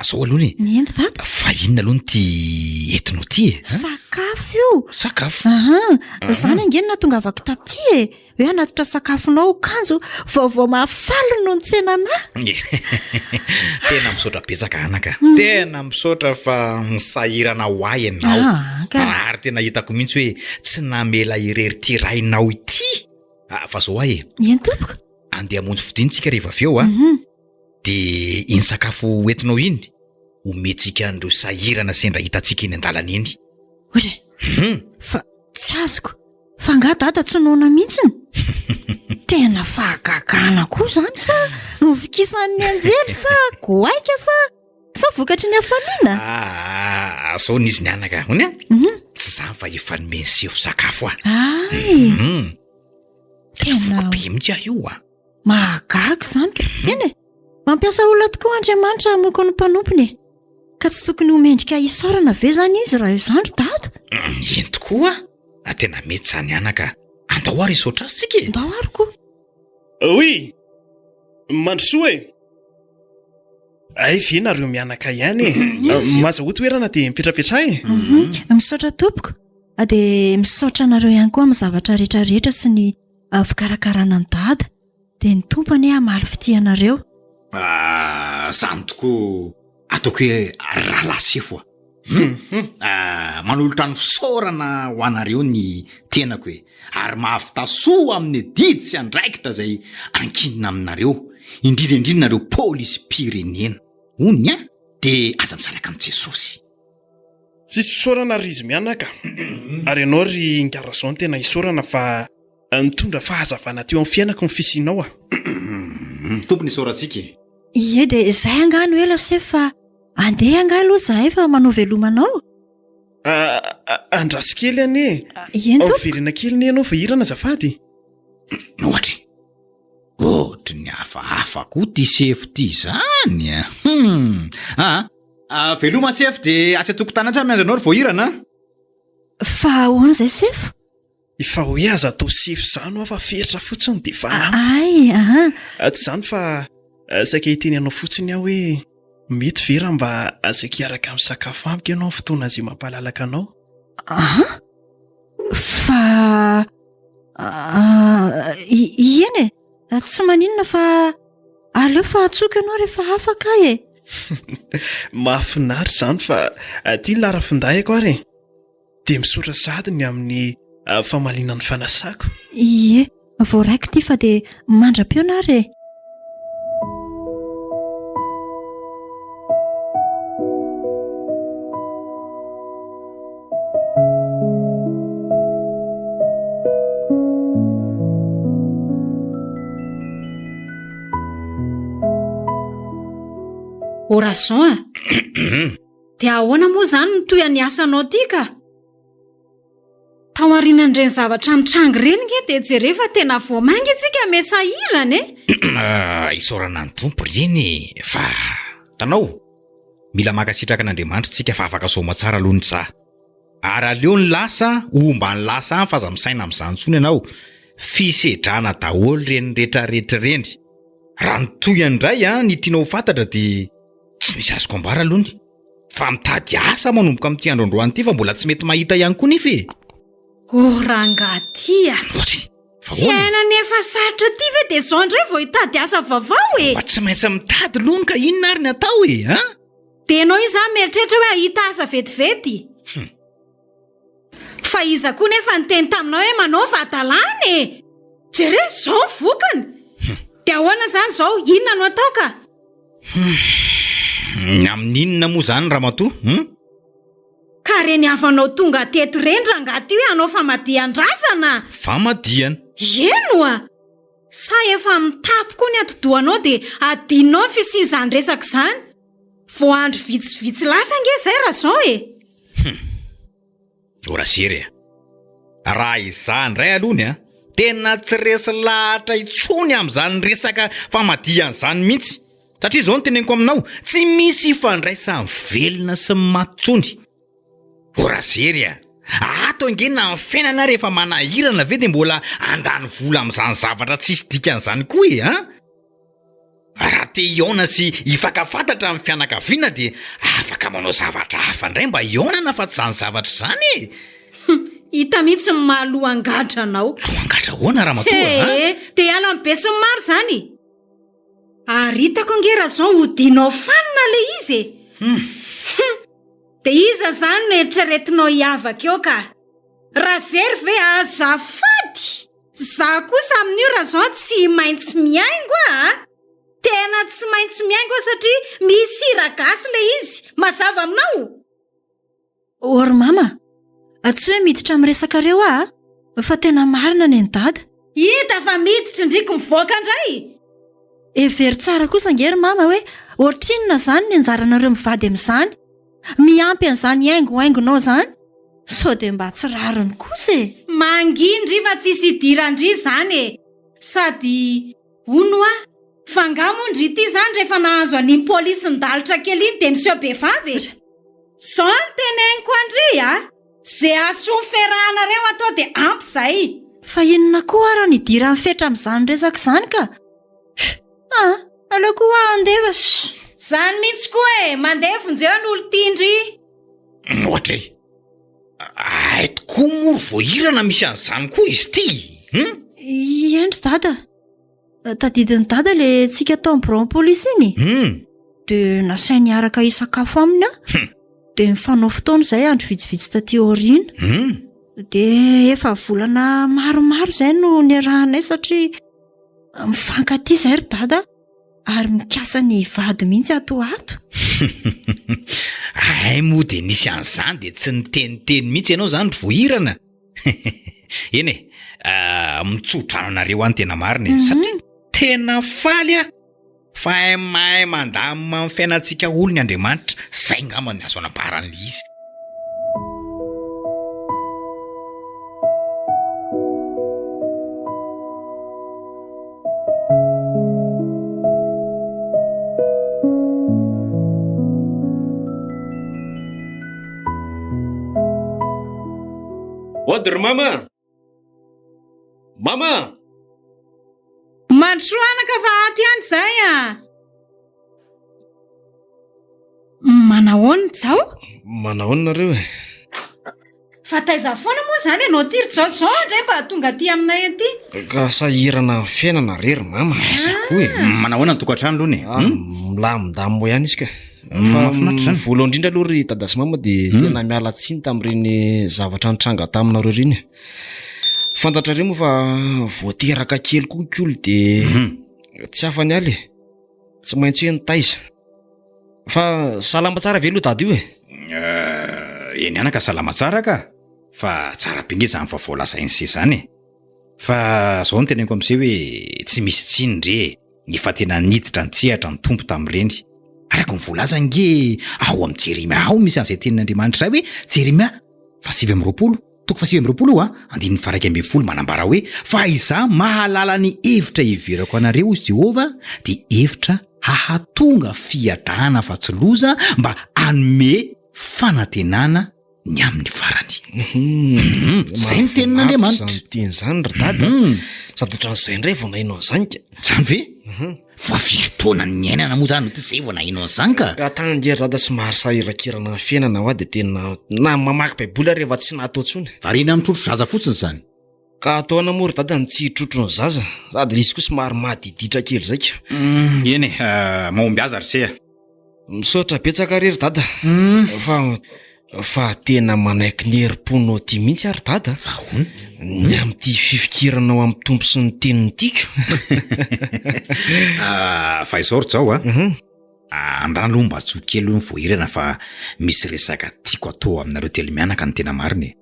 Zao aloha e. Ny ento dada. Fa inona aloha ity entinao ity e? Sakafo io. Sakafo. Aha. Zany ange no nahatongavako taty e. Hoe hanatitra sakafonao kanjo vaovao mahafaly no nitsena anah. Tena misaotra betsaka anaka. Mhm. Tena misaotra fa nisahirana ho ahy ianao. Ah, ka. Ary tena hitako mihitsy hoe tsy namela irery ity rainao ity. Ah, fa zao ahy e. Eny tompoko. Andeha hamonjy fodiana tsika rehefa avy eo a. Mhm. Dia iny sakafo hoentinao iny, omentsika an'ireo sahirana sendra hitantsika eny an-dalana eny. Ory, Hmm. fa tsy azoko. Fa angaha dada tsy noana mihitsiny? Tena fahagagana koa izany sa novokisan'ny anjely sa goaika sa sa vokatry ny hafaliana? Ah, zao n'izy ny anaka, hono a? Mhm. Tsy izany fa efa nomeny sefo sakafo aho. Ay, Hmm. tena Voky be mihitsy aho io a. Mahagaga izany ka. Eny e, mampiasa olona tokoa Andriamanitra hamoaka ny mpanompony e. Ka tsy tokony ho mendrika hisaorana ve izany izy raha izany ry Dada? Mm, eny tokoa, a tena mety izany anaka. Andao ary hisaotra azy tsika e. Andao ary koa. Oui! Mandrosoa e! Hay ve nareo mianaka ihany e! Mazahoa toerana dia mipetrapetraha e! Mhm. Misaotra tompoko. Dia misaotra anareo ihany koa amin'ny zavatra rehetra rehetra sy ny Fikarakarana an'i Dada, dia ny Tompo anie hamaly fitia anareo. Ah, zany tokoa ataoko hoe rahalahy sefo a. Hum, ah, manolotra ny fisaorana ho anareo ny tenako e, ary mahavita soa amin'ny adidy sy andraikitra izay ankinina aminareo, indrindra indrindra nareo polisim-pirenena. Hono a, dia aza misaraka amin'i Jesosy. Tsisy fisaorana ry izy mianaka ary ianao ry Ingahy Rason tena isaorana fa nitondra fahazavana teo amin'ny fiainako ny fisianao a. Tompony isaorantsika e. Ie dia izay angaha no ela sefo fa andeha angaha aloha izahay fa manao veloma anao. Andraso kely anie e. Eny tompoko. Miverena kely anie ianao vahirana azafady. Ohatra e. Ohatry ny hafahafa koa ty sefo ty zany a! Hum! Aa! Ah, veloma sefo de atsy an-tokotany atsy aho miandry anao ry Voahirana a! Fa ahoana izay sefo? Efa hoe aza atao sefo izany hoa fa feritra fotsiny dia efa ampy. Ay, aha. Tsy izany fa saika hiteny anao fotsiny aho hoe mety ve raha mba asaiko hiaraka misakafo amiko ianao amin'ny fotoana izay mampalalaka anao? An? Fa eny e, tsy maninona fa aleo fa antsoiko ianao rehefa afaka aho e. Mahafinaritra izany fa aty ny laharam-pindahiko ary e. Dia misaotra sahady ny amin'ny famaliana ny fanasako. Ie, voaraiko ity fa dia mandra-pihaona ary e. Oraison a! Dia ahoana moa izany ny tohin'ny asanao ity ka? Tao aorianan'ireny zavatra mitranga ireny nge dia jereo fa tena vao mainka isika miha sahirana e! Isaorana ny Tompo ry eny e! Fa hitanao, mila mankasitraka an'Andriamanitra isika fa afaka soamatsara aloha ny za. Ary aleo ny lasa homba ny lasa any fa aza misaina amin'izany intsony ianao. Fisedrana daholo ireny retraretra ireny. Raha ny tohiny indray ny tianao ho fantatra dia tsy misy azoko ambara aloha ny. Fa mitady asa manomboka amin'ity andro androany ity fa mbola tsy mety mahita ihany koa nefa e! Oh rangahy ty a! Ohatry! Fa ahoana? Fiainana efa sarotra ty ve dia izao indray vao hitady asa vaovao e! Mba tsy maintsy mitady lony ka inona ary ny atao e! An? Dia ianao izany mieritreritra hoe hahita asa vetivety? Hum. Fa iza koa nefa niteny taminao hoe manaova hadalana e! Jereo izao ny vokany! Dia ahoana izany izao? Inona no atao ka? Hum, amin'ny inona moa izany ramatoa? Hum? Ka reny havanao tonga teto ireny rangahy ty hoe hanao famadihan-drazana? Famadihana? Eny oa! Sa efa mitapy koa ny atidohanao dia adinonao ny fisian'izany resaka izany? Vao andro vitsivitsy lasa ange izay Rajean e! Hum. O Razery a! Raha izaho indray aloha a, tena tsy resy lahatra intsony amin'izany resaka famadihana izany mihitsy. Satria izao no teneniko aminao, tsy misy ifandraisan'ny velona sy ny maty intsony. O Razery a! Ato ange na ny fiainana ary efa manahirana ve dia mbola handany vola amin'izany zavatra tsisy dikany izany koa e! An? Raha te hihaona sy hifankafantatra amin'ny fianakaviana dia afaka manao zavatra hafa indray mba hihaonana fa tsy izany zavatra izany e! Hum, hita mihitsy ny maha lohangadra anao. Lohangadra ahoana ramatoa a? Ee, te hiala amin'ny besinimaro izany? Ary hitako ange Rajean hodianao fanina ilay izy e! Hum. Hum, dia iza izany no eritreretinao hiavaka eo ka? Razery ve azafady? Za kosa amin'io Rajean tsy maintsy mihaingo a! Tena tsy maintsy mihaingo aho satria misy hira gasy le izy, mazava aminao? Ô ry mama a! Tsy hoe miditra amin'ny resakareo aho a! Fa tena marina ny an'i dada. Hita fa miditra ndriko mivoaka indray! Hevero tsara kosa ange ry mama hoe ohatrinona izany ny anjaranareo mivady amin'izany? Miampy an'izany haingohaingonao izany? Sao dia mba tsy rariny kosa e! Manginy ndry fa tsisy idiran-dry izany e! Sady hono hoa, fa nga moa ndry ity izany rehefa nahazo an'iny polisy nidalitra kely iny dia miseho be vava e! Zao no teneniko an-dry a! Ze hasoa ny fiarahanareo atao dia ampy izay! Fa inona koa ara no idiran'i Fetra amin'izany resaka izany ka! Ah! Aleoko hoa handeha fa. Zany mihitsy koa e! Mandeha vonjeo ny olon-tian-dry! Ohatra e! Hay tokoa moa ry Voahirana misy an'izany koa izy ity hum! Eny ry dada, tadidin'i dada le tsika tao amin'ny biraon'ny polisy iny? Hum! Dia nasainy hiaraka hisakafo aminy aho. Hum! Dia nifanao fotoana izay andro vitsivitsy taty aoriana. Hum! Dia efa volana maromaro izay no niarahanay satria mifankatia izay ry dada. Ary mikasa ny hivady mihitsy ato ho ato. Hay moa dia nisy an'izany dia tsy niteniteny mihitsy ianao izany ry Voahirana? Eny e, mitsodrano anareo aho ny tena marina e, satria tena faly aho fa hay mahay mandamina ny fiainantsika olony Andriamanitra, izay angamba no azo anambara an'ilay izy. Ody ry mama a! Mama a! Mandrosoa anaka fa ato ihany izay a! Manahoana Jao? Manahoana nareo e? Fa taiza foana moa izany ianao ity ry Jao? Izao indray mba tonga aty aminay aty. Ka sahirana amin'ny fiainana re ry mama. Aiza koa e! Manahoana ny tokantrano aloha e? Ah, milamindamina ihany izy ka. Fa Mahafinaritra izany. voalohany indrindra aloha ry dada sy mama dia tena miala tsiny tamin'ireny zavatra nitranga taminareo ireny. Fantatrareo moa fa voateraka kely koa kolo dia tsy afa-niala e. Tsy maintsy hoe nitaiza. Fa salama tsara ve aloha dada io e? Eh, eny anaka salama tsara ka. Fa tsara be nge izany vaovao lazain'i se izany e. Fa zao no teneniko amin'se hoe tsy misy tsiny ndre e. Efa tena niditra an-tsehatra ny Tompo tamin'ireny. Araka ny voalaza nge ao amin'ny Jeremia ao misy an'izay tenin'Andriamanitra izay hoe Jeremia faha 29. Toko faha 29 io a, andininy faha-11 manambara hoe, Fa izaho mahalala ny hevitra iheverako anareo, hoy Jehovah, dia hevitra hahatonga fiadanana fa tsy loza, mba hanome fanantenana ny amin'ny farany. Izay ny tenin'Andriamanitra. Izany teny izany ry dada. Sady ohatran'izay indray vao naheno an'izany ka. Izany ve? Fa firy taona niainana moa zany ity zay vao naheno an'izany ka? Ka tany nge ry dada somary sahirakirana ny fiainana hoa dia tena na mamaky baiboly ary efa tsy natao intsony. Variana mitrotro zaza fotsiny izany. Ka ataona moa ry dada ny tsy hitrotro ny zaza, sady ilay izy koa somary madiditra kely zay ka. Eny e, mahombiaza ry se a. Misaotra betsaka re ry dada fa fa tena manaiky ny herim-ponao ty mihitsy aho ry dada. Fa ahoana? Ny amin'ity fifikiranao amin'ny Tompo sy ny teniny tiako. Ah, fa izao ry Jao a. Andana aloha mba tsoa kely hoy ny voahirana fa misy resaka tiako atao aminareo telo mianaka ny tena marina e.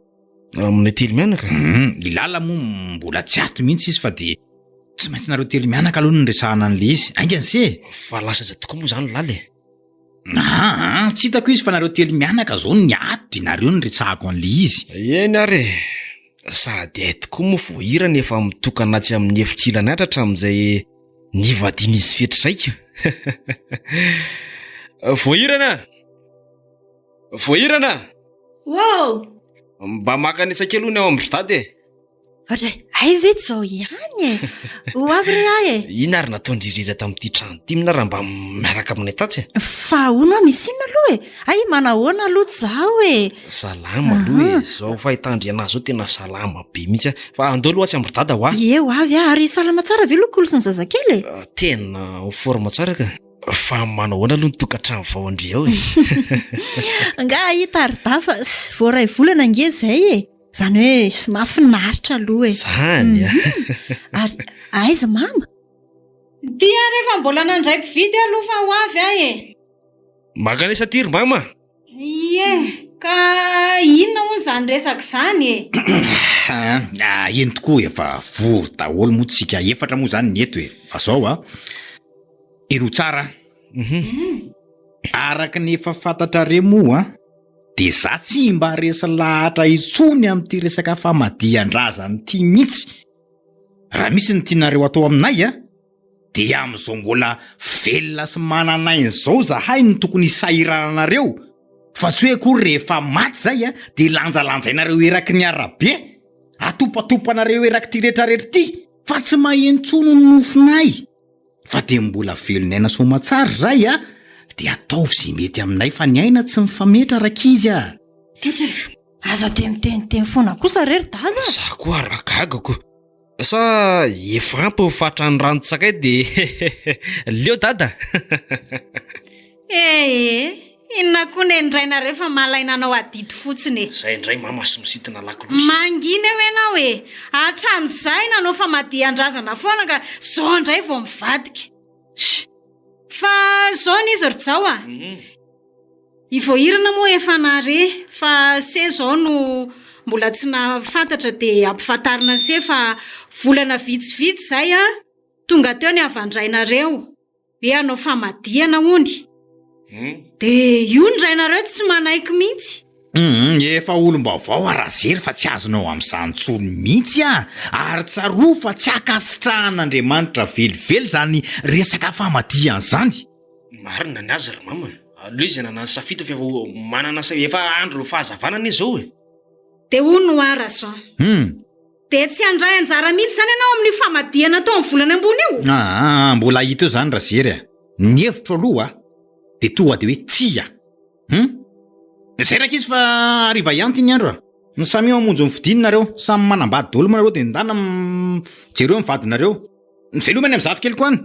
Aminay telo mianaka? I Lala moa mbola tsy ato mihitsy izy fa dia tsy maintsy nareo telo mianaka aloha no niresahana an'ilay izy. Haingana se e! Fa lasa aiza tokoa moa izany Lala e? Aa, tsy hitako izy fa nareo telo mianaka izao ny ato dia nareo no resahako an'ilay izy. Eny ary e! Sady hay tokoa moa voahirana efa mitokana atsy amin'ny efitr'ilany hatramin'izay nivadian'izy fetra izay ko! Voahirana! Voahirana! Wow! Mba maka an'isa kely hono ao amin-dry dada e! Ohatray, hay ve tsy izao ihany e! Ho avy re aho e! Inona ary nataon-dry Rira tamin'ity trano ity mina raha mba miaraka aminay tatsy e? Fa hono aho misy inona aloha e? Hay manahoana aloha tsy izaho e! Salama aloha e! Izao fahitàn-dry anahy izao tena salama be mihitsy aho. Fa andao aloha atsy amin-dry dada ho aho. Ie, ho avy aho. Ary salama tsara ve aloha Kolo sy ny zazakely e? Tena en forme tsara ka. Fa manao ahoana aloha ny tokantrano vao an-dry ao e? Angaha hahita ry dahy fa vao iray volana ange izay e! Izany hoe mahafinaritra aloha e! Izany a! Ary aiza mama? Ity aho rehefa mbola nandray mpividy aloha fa ho avy aho e! Mankanesa aty ry mama! Ie, ka inona hono izany resaka izany e? Eny tokoa efa vory daholo moa tsika efatra moa izany ny eto e! Fa izao a! Henoy tsara an! Araka ny efa fantatrareo moa dia za tsy mba resy lahatra intsony amin'ity resaka famadihan-drazana ity mihitsy. Raha misy ny tianareo atao aminay a, dia amin'izao mbola velona sy manana aina izao zahay no tokony hisahirananareo fa tsy hoe akory rehefa maty zay a dia lanjalanjainareo eraky ny arabe, atopatopanareo erak'ity retraretra ity fa tsy maheno intsony ny nofinay. Fa dia mbola velon'aina soamatsara izay a! Dia ataovy izay mety aminay fa ny aina tsy mifametra rankizy a! Toetra e! Aza dia miteniteny foana kosa re ry dada a! Za koa ary gaga ko! Sa efa ampy ny fatran'ny ranon-tsakay dia leo dada? Ee, inona koa nen'drainareo fa malaina hanao adidy fotsiny e. Zay indray mama sy misintona lakolosy. Mangina eo ianao e! Hatramin'izay nanao famadihan-drazana foana ka zao indray vao mivadika. Sh! Fa zao anie izy ry Jao a! I Voahirana moa efa nahare fa se zao no mbola tsy nahafantatra dia ampifantarina an'se fa volana vitsivitsy izay a, tonga teo ny havan-drainareo. Hoe hanao famadihana hony. Dia io ny rainareo tsy manaiky mihitsy. Humm efa olom-baovao aho Razery fa tsy azonao amin'izany intsony mihitsy ah! Ary tsarovy fa tsy ankasitrahan'Andriamanitra velively izany resaka famadihana izany. Marina ny azy ry mama, aleo izy hanana ny safidy fa efa manana sa efa andro fahazavana anie izao e! Dia hono hoa Rajean. Humm. Dia tsy handray anjara mihitsy izany ianao amin'io famadihana atao amin'ny volana ambony io? Aa, mbola hita eo izany Razery a! Ny hevitro aloha dia tonga dia hoe tsia! Hum! Zay rankizy fa hariva ihany ity ny andro a! Ny samia mamonjy ny fidiny nareo, samy manambady daholo moa nareo dia ndana jereo ny vadinareo. Ny veloma any amin'ny zafikeliko any.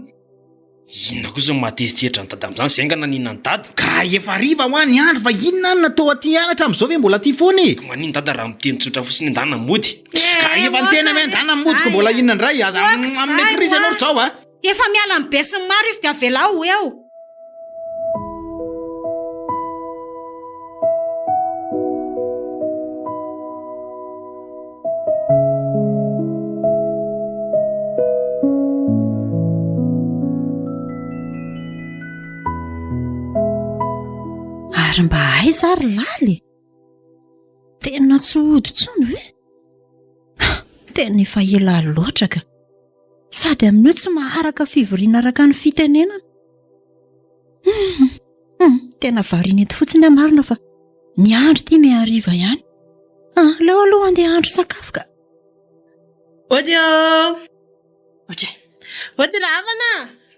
Inona kosa no mahatezitezitra an'i dada amin'izany, izay angaha naninona an'i dada? Ka efa hariva hoa ny andro fa inona no natao aty ihany hatramin'izao ve mbola aty foana e? Ka maninona dada raha miteny tsotra fotsiny hoe ndana mody? Ka efa niteny hoe ndana mody ka mbola inona indray? Aza manome crise ianao ry Jao a! Efa miala amin'ny besinimaro izy dia avelao ho eo. Ary mba aiza ary Lala e? Tena tsy hody intsony ve? Tena efa ela loatra ka. Sady amin'io tsy maharaka fivoriana araka ny fitenenana. Hum, hum, tena variana eto fotsiny aho marina fa ny andro ity mihariva ihany. Ah, aleo aloha andeha hahandro sakafo ka. Ody ô! Ody. Ody ravana!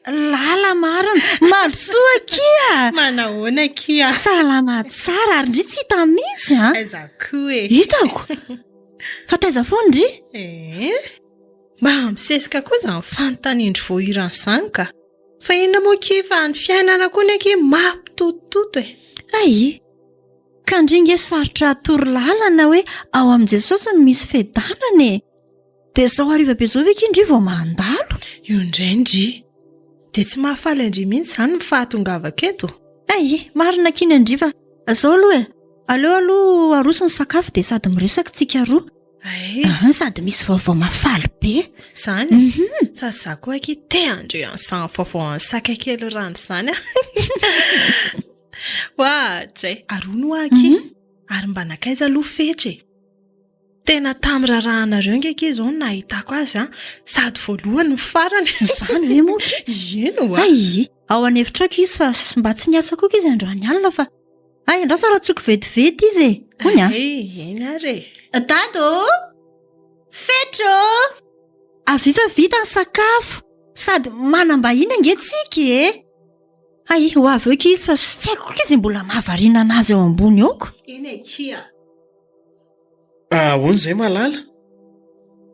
Lala marina, mandrosoa akia! Manahoana akia? Salama tsara ary ndry tsy hita mihitsy an! Aiza koa e! Hitako! Fa taiza foana ndry? Eh! Mba misesika koa izany fanontanian-dry voahirana izany ka! Fa inona moa akia fa ny fiainana koa ny akia mampitotototo e! Ay! Ka ndry nge sarotra atoro lalana hoe ao amin'i Jesosy no misy fiadanana e! Dia izao hariva be izao ve akia ndry vao mandalo? Io indray ndry! Dia tsy mahafaly an-dry mihitsy izany ny fahatongavako eto? Ay! Marina akia ny an-dry fa izao aloha e! Aleo aloha aroso ny sakafo dia sady miresaka tsika roa. Ay. Aha, sady misy vaovao mahafaly be. Zany? Mhm. Sady za koa akia te handre an'izany vaovao an'ny saka kely rano izany ah. Oadray, ary hono hoa akia, ary mba nankaiza aloha Fetra e? Tena tamin'ny raharahanareo ange akia izao no nahitako azy an, sady voalohany no farany. Izany ve moa akia? Eny oa. Ay, ao an'efitrako izy fa mba tsy niasa koa izy androany alina fa Hay, andraso raha tsoko vetivety izy e. Hono a. Hay, eny ary e. Dada ô! Fetra ô! Avia fa vita ny sakafo. Sady manam-bahiny ange tsika e. Hay, ho avy eo akia izy fa tsy haiko koa izay mbola mahavariana anazy eo ambony eo ko. Eny akia. Ahoana izay malala?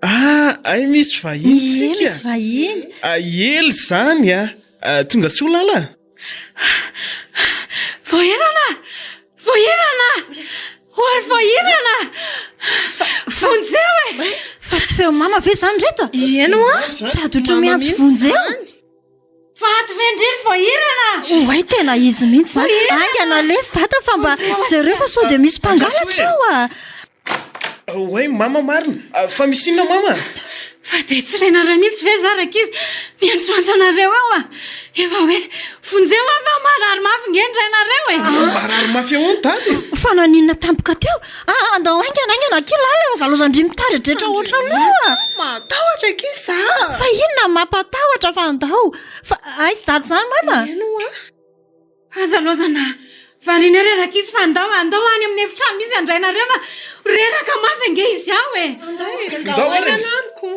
Ah, hay misy vahiny Ie, tsika. misy vahiny. Ah, ela izany ah. Ah, tonga soa lala. Voahirana! Voahirana! Ory voahirana! Vonjeo e! Fa tsy feo mama ve izany reto? Eny hoa! Sady ohatran'ny miantso vonjeo. Fa ato ve ndry ry voahirana? Oay tena izy mihitsy izany. Haingana lesy dada fa mba jereo fa sao dia misy mpangalatra ao a! Oay mama marina, fa misy inona mama? Fa dia tsy renareo mihitsy ve za rankizy miantsoantso anareo eo a! Efa hoe vonjeo aho fa marary mafy nge ny rainareo e! Marary mafy ahoana dada e? Fa naninona tampoka teo? Aa andao haingana haingana akia lala aza lozan-dry mitaredretra ohatran'io a! Matahotra akia za! Fa inona no mampatahotra fa andao! Fa aiza dada izany mama? Eny hoa! Aza lozana variana eo ry rankizy fa andao andao any amin'ny efitrano misy an-drainareo fa reraka mafy ange izy ao e! Andao e! Andao ary e! haingana ary ko!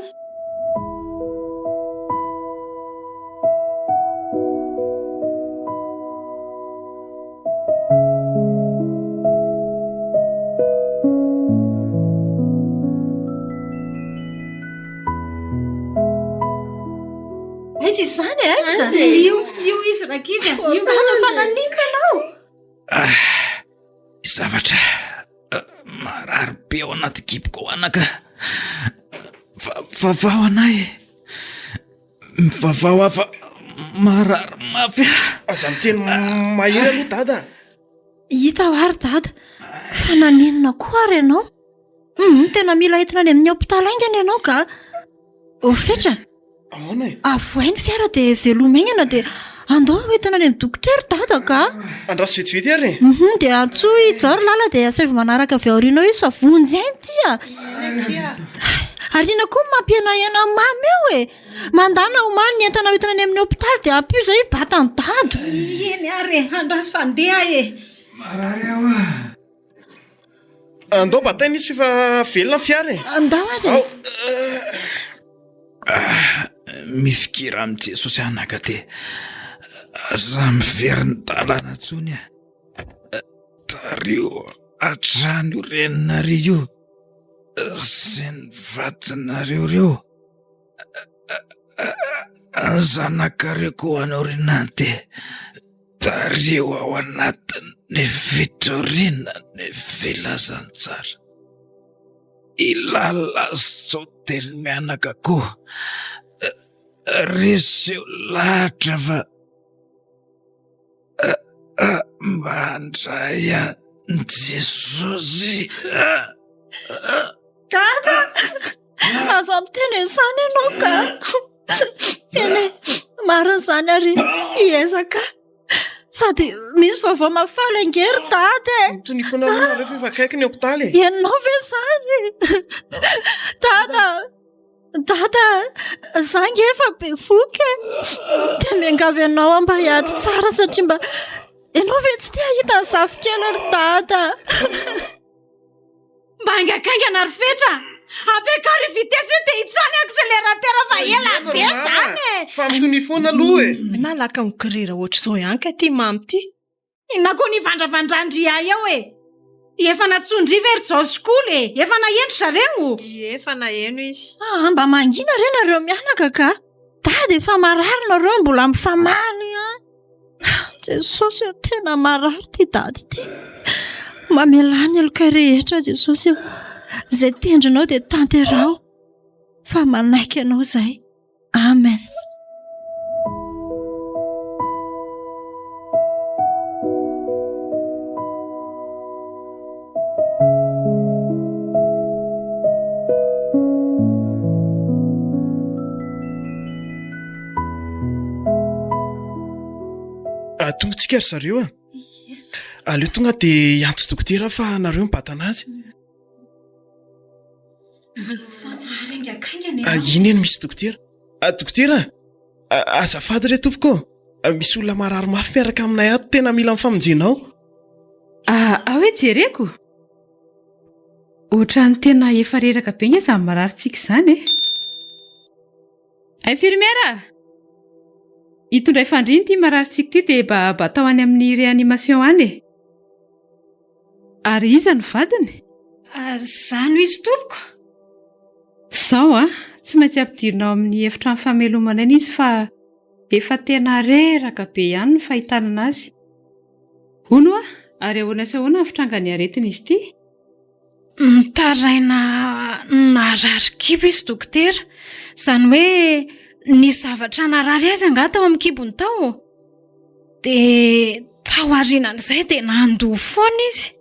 Aiza izany e? Aiza? Io, io izy rankizy a! Io. Dada fa naninona ianao? Ah, zavatra eh, marary be ao anaty kiboko ao anaka. Vavao anay e. Mivavaho aho fa marary mafy aho. Aza miteny mahery aloha dada. Hita aho ary dada fa naninona koa ary ianao? Hum, tena mila entina any amin'ny hopitaly haingana ianao ka. Ô Fetra, Ahoana e? avohay ny fiara dia velomy haingana dia andao hoentina any amin'ny dokotera dada ka. Andraso vetivety ary e. Hum, dia antsoy i Jao ry Lala dia asaivo manaraka avy aorianao izy fa vonjy aina ity a. Ary inona koa no mampihenahena an'i Mamy eo e? Mandàna omaly ny entana hoentina any amin'ny hopitaly dia ampio izay hibata an'i Dada. Eny ary e, andraso fa andeha e. Marary aho ah. Andao bataina izy f'efa velona ny fiara e. Andao ary e. Ao. Ah, mifikira amin'i Jesosy anaka dia aza miverin-dalana intsony ah. Tariho hatrany io reninareo io. Sy ny vadinareo ireo. Ny zanakareo koa any aoriana any dia tariho ao anatin'ny fitoriana ny filazantsara. I Lala sy Jaotely mianaka koa reseo lahatra fa mba handray an'i Jesosy. Dada! Aza miteny an'izany ianao ka! Eny e, marina izany ary hiezaka. Sady misy vaovao mahafaly ange ry dada e! Tony foana aloha nareo fa efa akaiky ny hopitaly e! Ianao ve izany? Dada! Dada, za nge efa bevohoka e! Dia miangavy anao aho mba hiady tsara satria mba ianao ve tsy te hahita ny zafikely ry dada? Mba haingankaingana ry Fetra! Ampiakaro io vitesse io dia hitsano accélérateur fa ela be zany e! Fa mitonia foana aloha e! Malaky mikorera ohatr'izao ihany kay ity mamy ity. Inona koa ny ivandravandran-dry ahy eo e! Efa nantsoin-dry ve ry Jao sy Kolo e? Efa naheno ry zareo? Ie, efa naheno izy. Aa, mba mangina re nareo mianaka ka! Dada efa marary nareo mbola mifamaly an! Jesosy ô, tena marary ity dada ity. Mamelà ny heloka rehetra Jesosy ô. Izay tendrinao dia tanteraho fa manaiky anao izahay. Amen. Tonga tsika ry zareo a. Aleo tonga dia hiantso dokotera fa nareo mibatana azy. Ah, iny eny misy dokotera. Ah, dokotera, ah, azafady re tompoko. Ah, misy olona marary mafy miaraka aminay ato tena mila ny famonjenao. Ah, ah hoe jereko. Ohatran'ny tena efa reraka be nge izany mararintsika izany e. Infirmière! Itondray fandriana ity mararintsika ity dia mba mba atao any amin'ny réanimation any e. Ary iza no vadiny? Za no izy tompoko. Izao an, tsy maintsy ampidirina ao amin'ny efitrano famelomana aina izy fa efa tena reraka be ihany ny fahitana anazy. Hono hoa, ary ahoana sy ahoana ny fitrangan'ny aretina izy ity? Mitaraina narary kibo izy dokotera. Izany hoe nisy zavatra narary azy angaha tao amin'ny kibony tao? Dia tao aorianan'izay dia nandoa foana izy.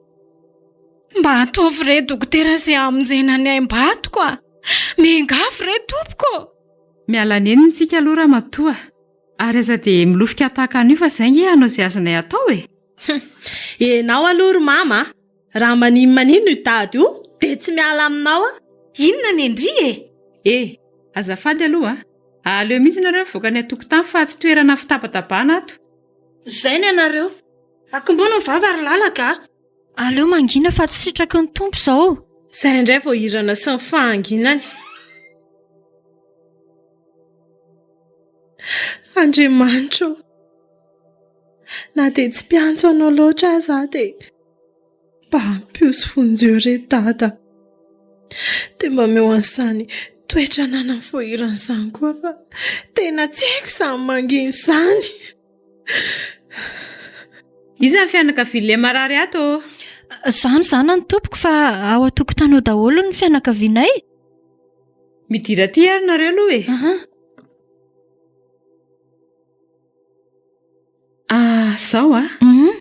Mba ataovy re dokotera izay hamonjena ny aim-badiko a! Miangavy re tompoko! Miala nenina isika aloha ramatoa, ary aza dia milofika tahaka an'io fa izay ange hanao izay azonay atao e! Enao aloha ry mama a! Raha manin maninona io dada io dia tsy miala aminao aho. Inona ny an-dry e? E! Azafady aloha a! Aleo mihitsy nareo mivoaka any an-tokotany fa tsy toerana fitabatabana ato. Izay ny anareo. Akombono ny vava ry lalaka a! Aleo mangina fa tsy sitraky ny Tompo izao. Izay indray vao hirana sy ny fahanginany. Andriamanitra ô! Na dia tsy mpiantso anao loatra aza aho dia mba ampio sy vonjeo re Dada. Dia mba omeo an'izany toetra ananan'ny voahirana izany koa fa tena tsy haiko izany mangina izany. Iza ny fianakavian'ilay marary ato ô? Izaho no zanany tompoko fa ao an-tokotany ao daholo ny fianakavianay. Midira aty ary nareo aloha e. Ah, zao a. Mhm.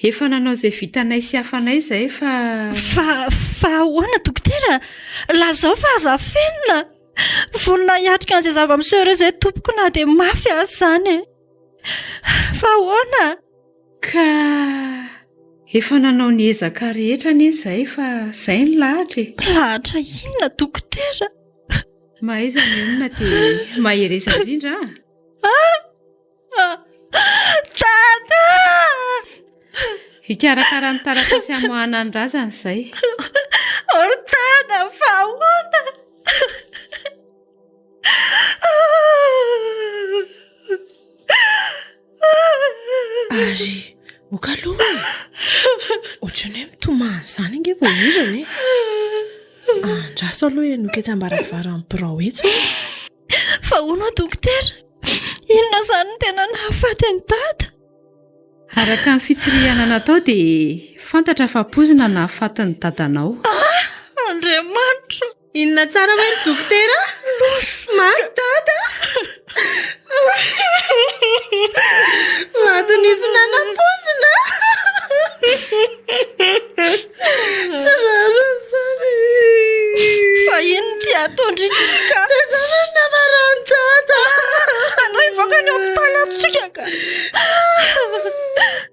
Efa nanao izay vitanay sy hafanay izahay fa. Fa, fa ahoana dokotera? Lazao fa aza afenina. Vonona hiatrika an'izay zava-miseho ireo izay tompoko na dia mafy aza izany e. Fa ahoana? Ka efa nanao ny ezaka rehetra anie izahay fa izay ny lahatra e. Lahatra inona dokotera? Mahaiza mionona dia mahereza indrindra a. Dada! Hikarakara ny taratasy hamoahana ny razana izay. Ry dada, fa ahoana? Ary oka aloha e! Ohatran'ny hoe mitomany izany ange voahirana e! Andraso aloha henoiko etsy ambaravaran'ny birao etsy hoe. Fa hono aho dokotera, inona izany no tena nahafaty an'i Dada? Araka ny fitsirihana natao dia fantatra fa poizina nahafaty ny dadanao. Ah! Andriamanitra! Inona tsara hoe ry dokotera? Maty Dada! Maty nisy nanapoizina! Tsy rariny izany! Fa inona ity ataon-dry ity ka? Dia izany no namaran'i Dada! Andao hivoaka ny hopitaly ato tsika ka!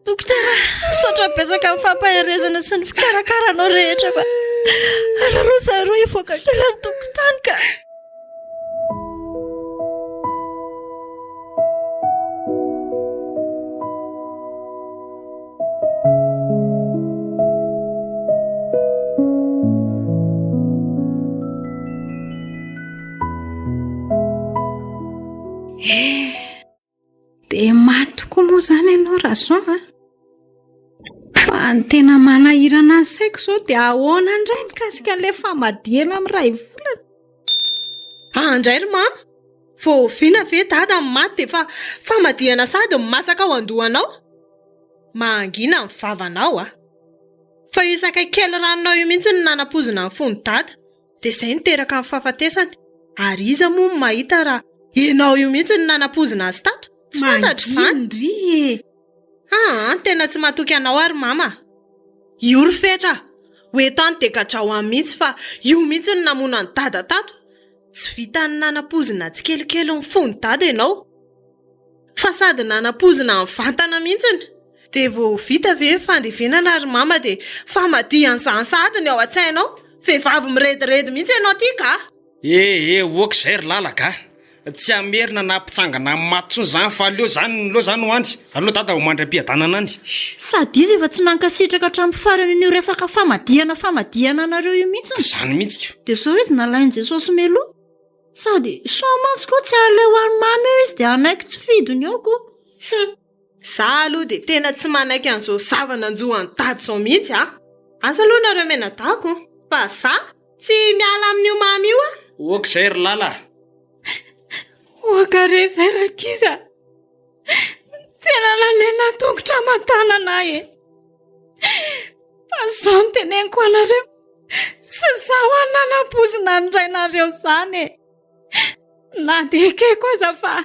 Dokotera, misaotra betsaka amin'ny fampaherezana sy ny fikarakaranao rehetra fa aleo zareo hivoaka kely any tokotany ka. Eh, Dia maty tokoa moa izany ianao Rason a! Fa ny tena manahirana ny saiko izao dia ahoana indray mikasika an'ilay famadihana amin'ny iray volana? Ah indray ry mama! Vao oviana ve dada no maty dia efa famadihana sahady no masaka ao an-dohanao? Mangina ny vavanao a! Fa io sakay kely ranonao io mihitsy no nanapoizina ny fon'i dada. Dia izay niteraka ny fahafatesany. Ary iza moa no mahita raha ianao io mihitsy no nanapoizina azy tato? Tsy fantatro izany. Mangina ndry e! Aa, tena tsy matoky anao ary mama a! Io ry Fetra a! Ho eto any dia gadrao any mihitsy fa io mihitsy no namono an'i Dada tato. Tsy vitan'ny nanapoizina tsikelikely ny fon'i Dada ianao. Fa sady nanapoizina nivantana mihitsiny. Dia vao vita ve ny fandevenana ry mama dia famadihana izany sahady ny ao an-tsainao? Vehivavy mirediredy mihitsy ianao ity ka! Eh eh ok izay ry lala ka! Tsy hamerina na hampitsangana amin'ny maty intsony izany fa aleo izany aleo izany ho any, aleo dada ho mandry am-piadanana any. Sady izy efa tsy nankasitraka hatramin'ny farany an'io resaka famadihana famadihana anareo io mihitsiny. Izany mihitsy ko. Dia izao izy nalain'i Jesosy meloa. Sady sao mantsy koa tsy aleo any mamy eo izy dia hanaiky tsy fidiny eo ko. Hum! Za aloha dia tena tsy manaiky an'izao zava-nanjo an'i Dada izao mihitsy a! Asa aloha nareo mianadako fa za tsy miala amin'io mamy io a! Ok izay ry Lala a! Ok re izay rankizy a! Tena nalena tongotra aman-tanana aho e! Fa izao no teneniko anareo, tsy izaho no nanampoizina ny rainareo izany e! Na dia ekeko aza fa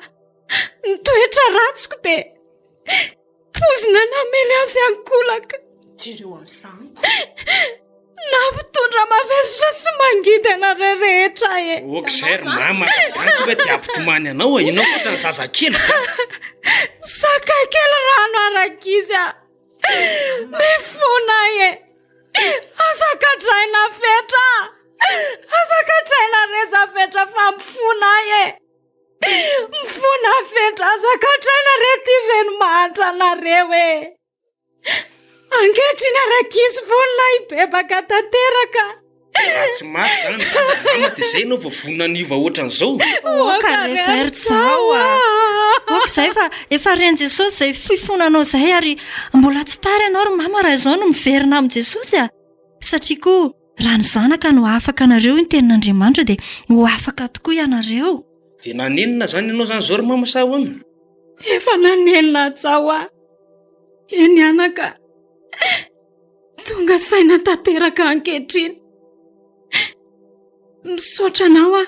ny toetra ratsiko dia poizina namely azy ankolaka. Jereo amin'izany ko. Nampitondra mavesatra sy mangidy anareo rehetra e. Ok izay ry mama fa zany koa ve dia hampitomany anao e, ianao koa ohatran'ny zazakely ve? Sakay kely rano arak'izy a. Mifona e. Aza kadraina fetra. Aza kadraina reza fetra fa mifona e. Mifona fetra aza kadraina re ty reny mahantra anareo e. Ankehitriny arak'izy vonona hibebaka tanteraka. Raha tsy maty zany dada mama dia zay ianao vao vonona ny hiova ohatran'izao. Oka re zay ry Jao a! Oka izay fa efa ren'i Jesosy izay fifonanao izay ary mbola tsy tara ianao ry mama raha izao no miverina amin'i Jesosy a! Satria koa raha ny zanaka no hahafaka anareo hoy ny tenin'Andriamanitra dia ho afaka tokoa ianareo. Dia nanenina zany ianao zany izao ry mama sa ahoana? Efa nanenina Jao a! Eny anaka, tonga saina tanteraka ankehitriny. Misaotra anao aho.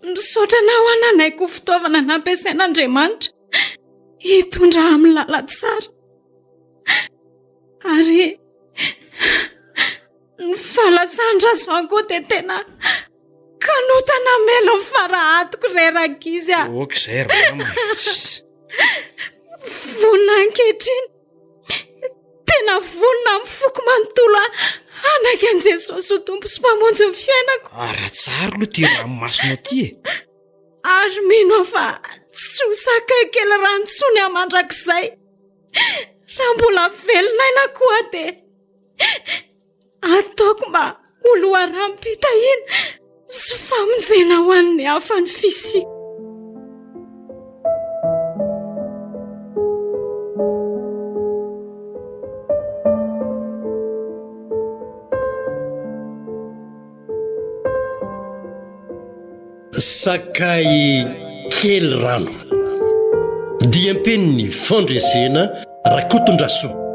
Misaotra anao aho nanaiky ho fitaovana nampiasain'Andriamanitra hitondra amin'ny lalantsara. Ary ny fahalasan-dRazoan koa dia tena kanota namelo ny fara-atoko re rankizy a. Ok izay ry mama. Vonona ankehitriny. Tena vonona amin'ny foko manontolo hanaiky an'i Jesosy ho Tompo sy Mpamonjy ny fiainako. Ara-tsary aloha ity ranomasonao ity e. Ary mino aho fa tsy ho sakay kely rano intsony aho mandrakizay. Raha mbola velona aina koa dia Ataoko mba ho loharanom-pitahiana sy famonjena ho an'ny hafa ny fisiako. Sakay kely rano. Diam-penin'ny Fandresena Rakotondrasoa.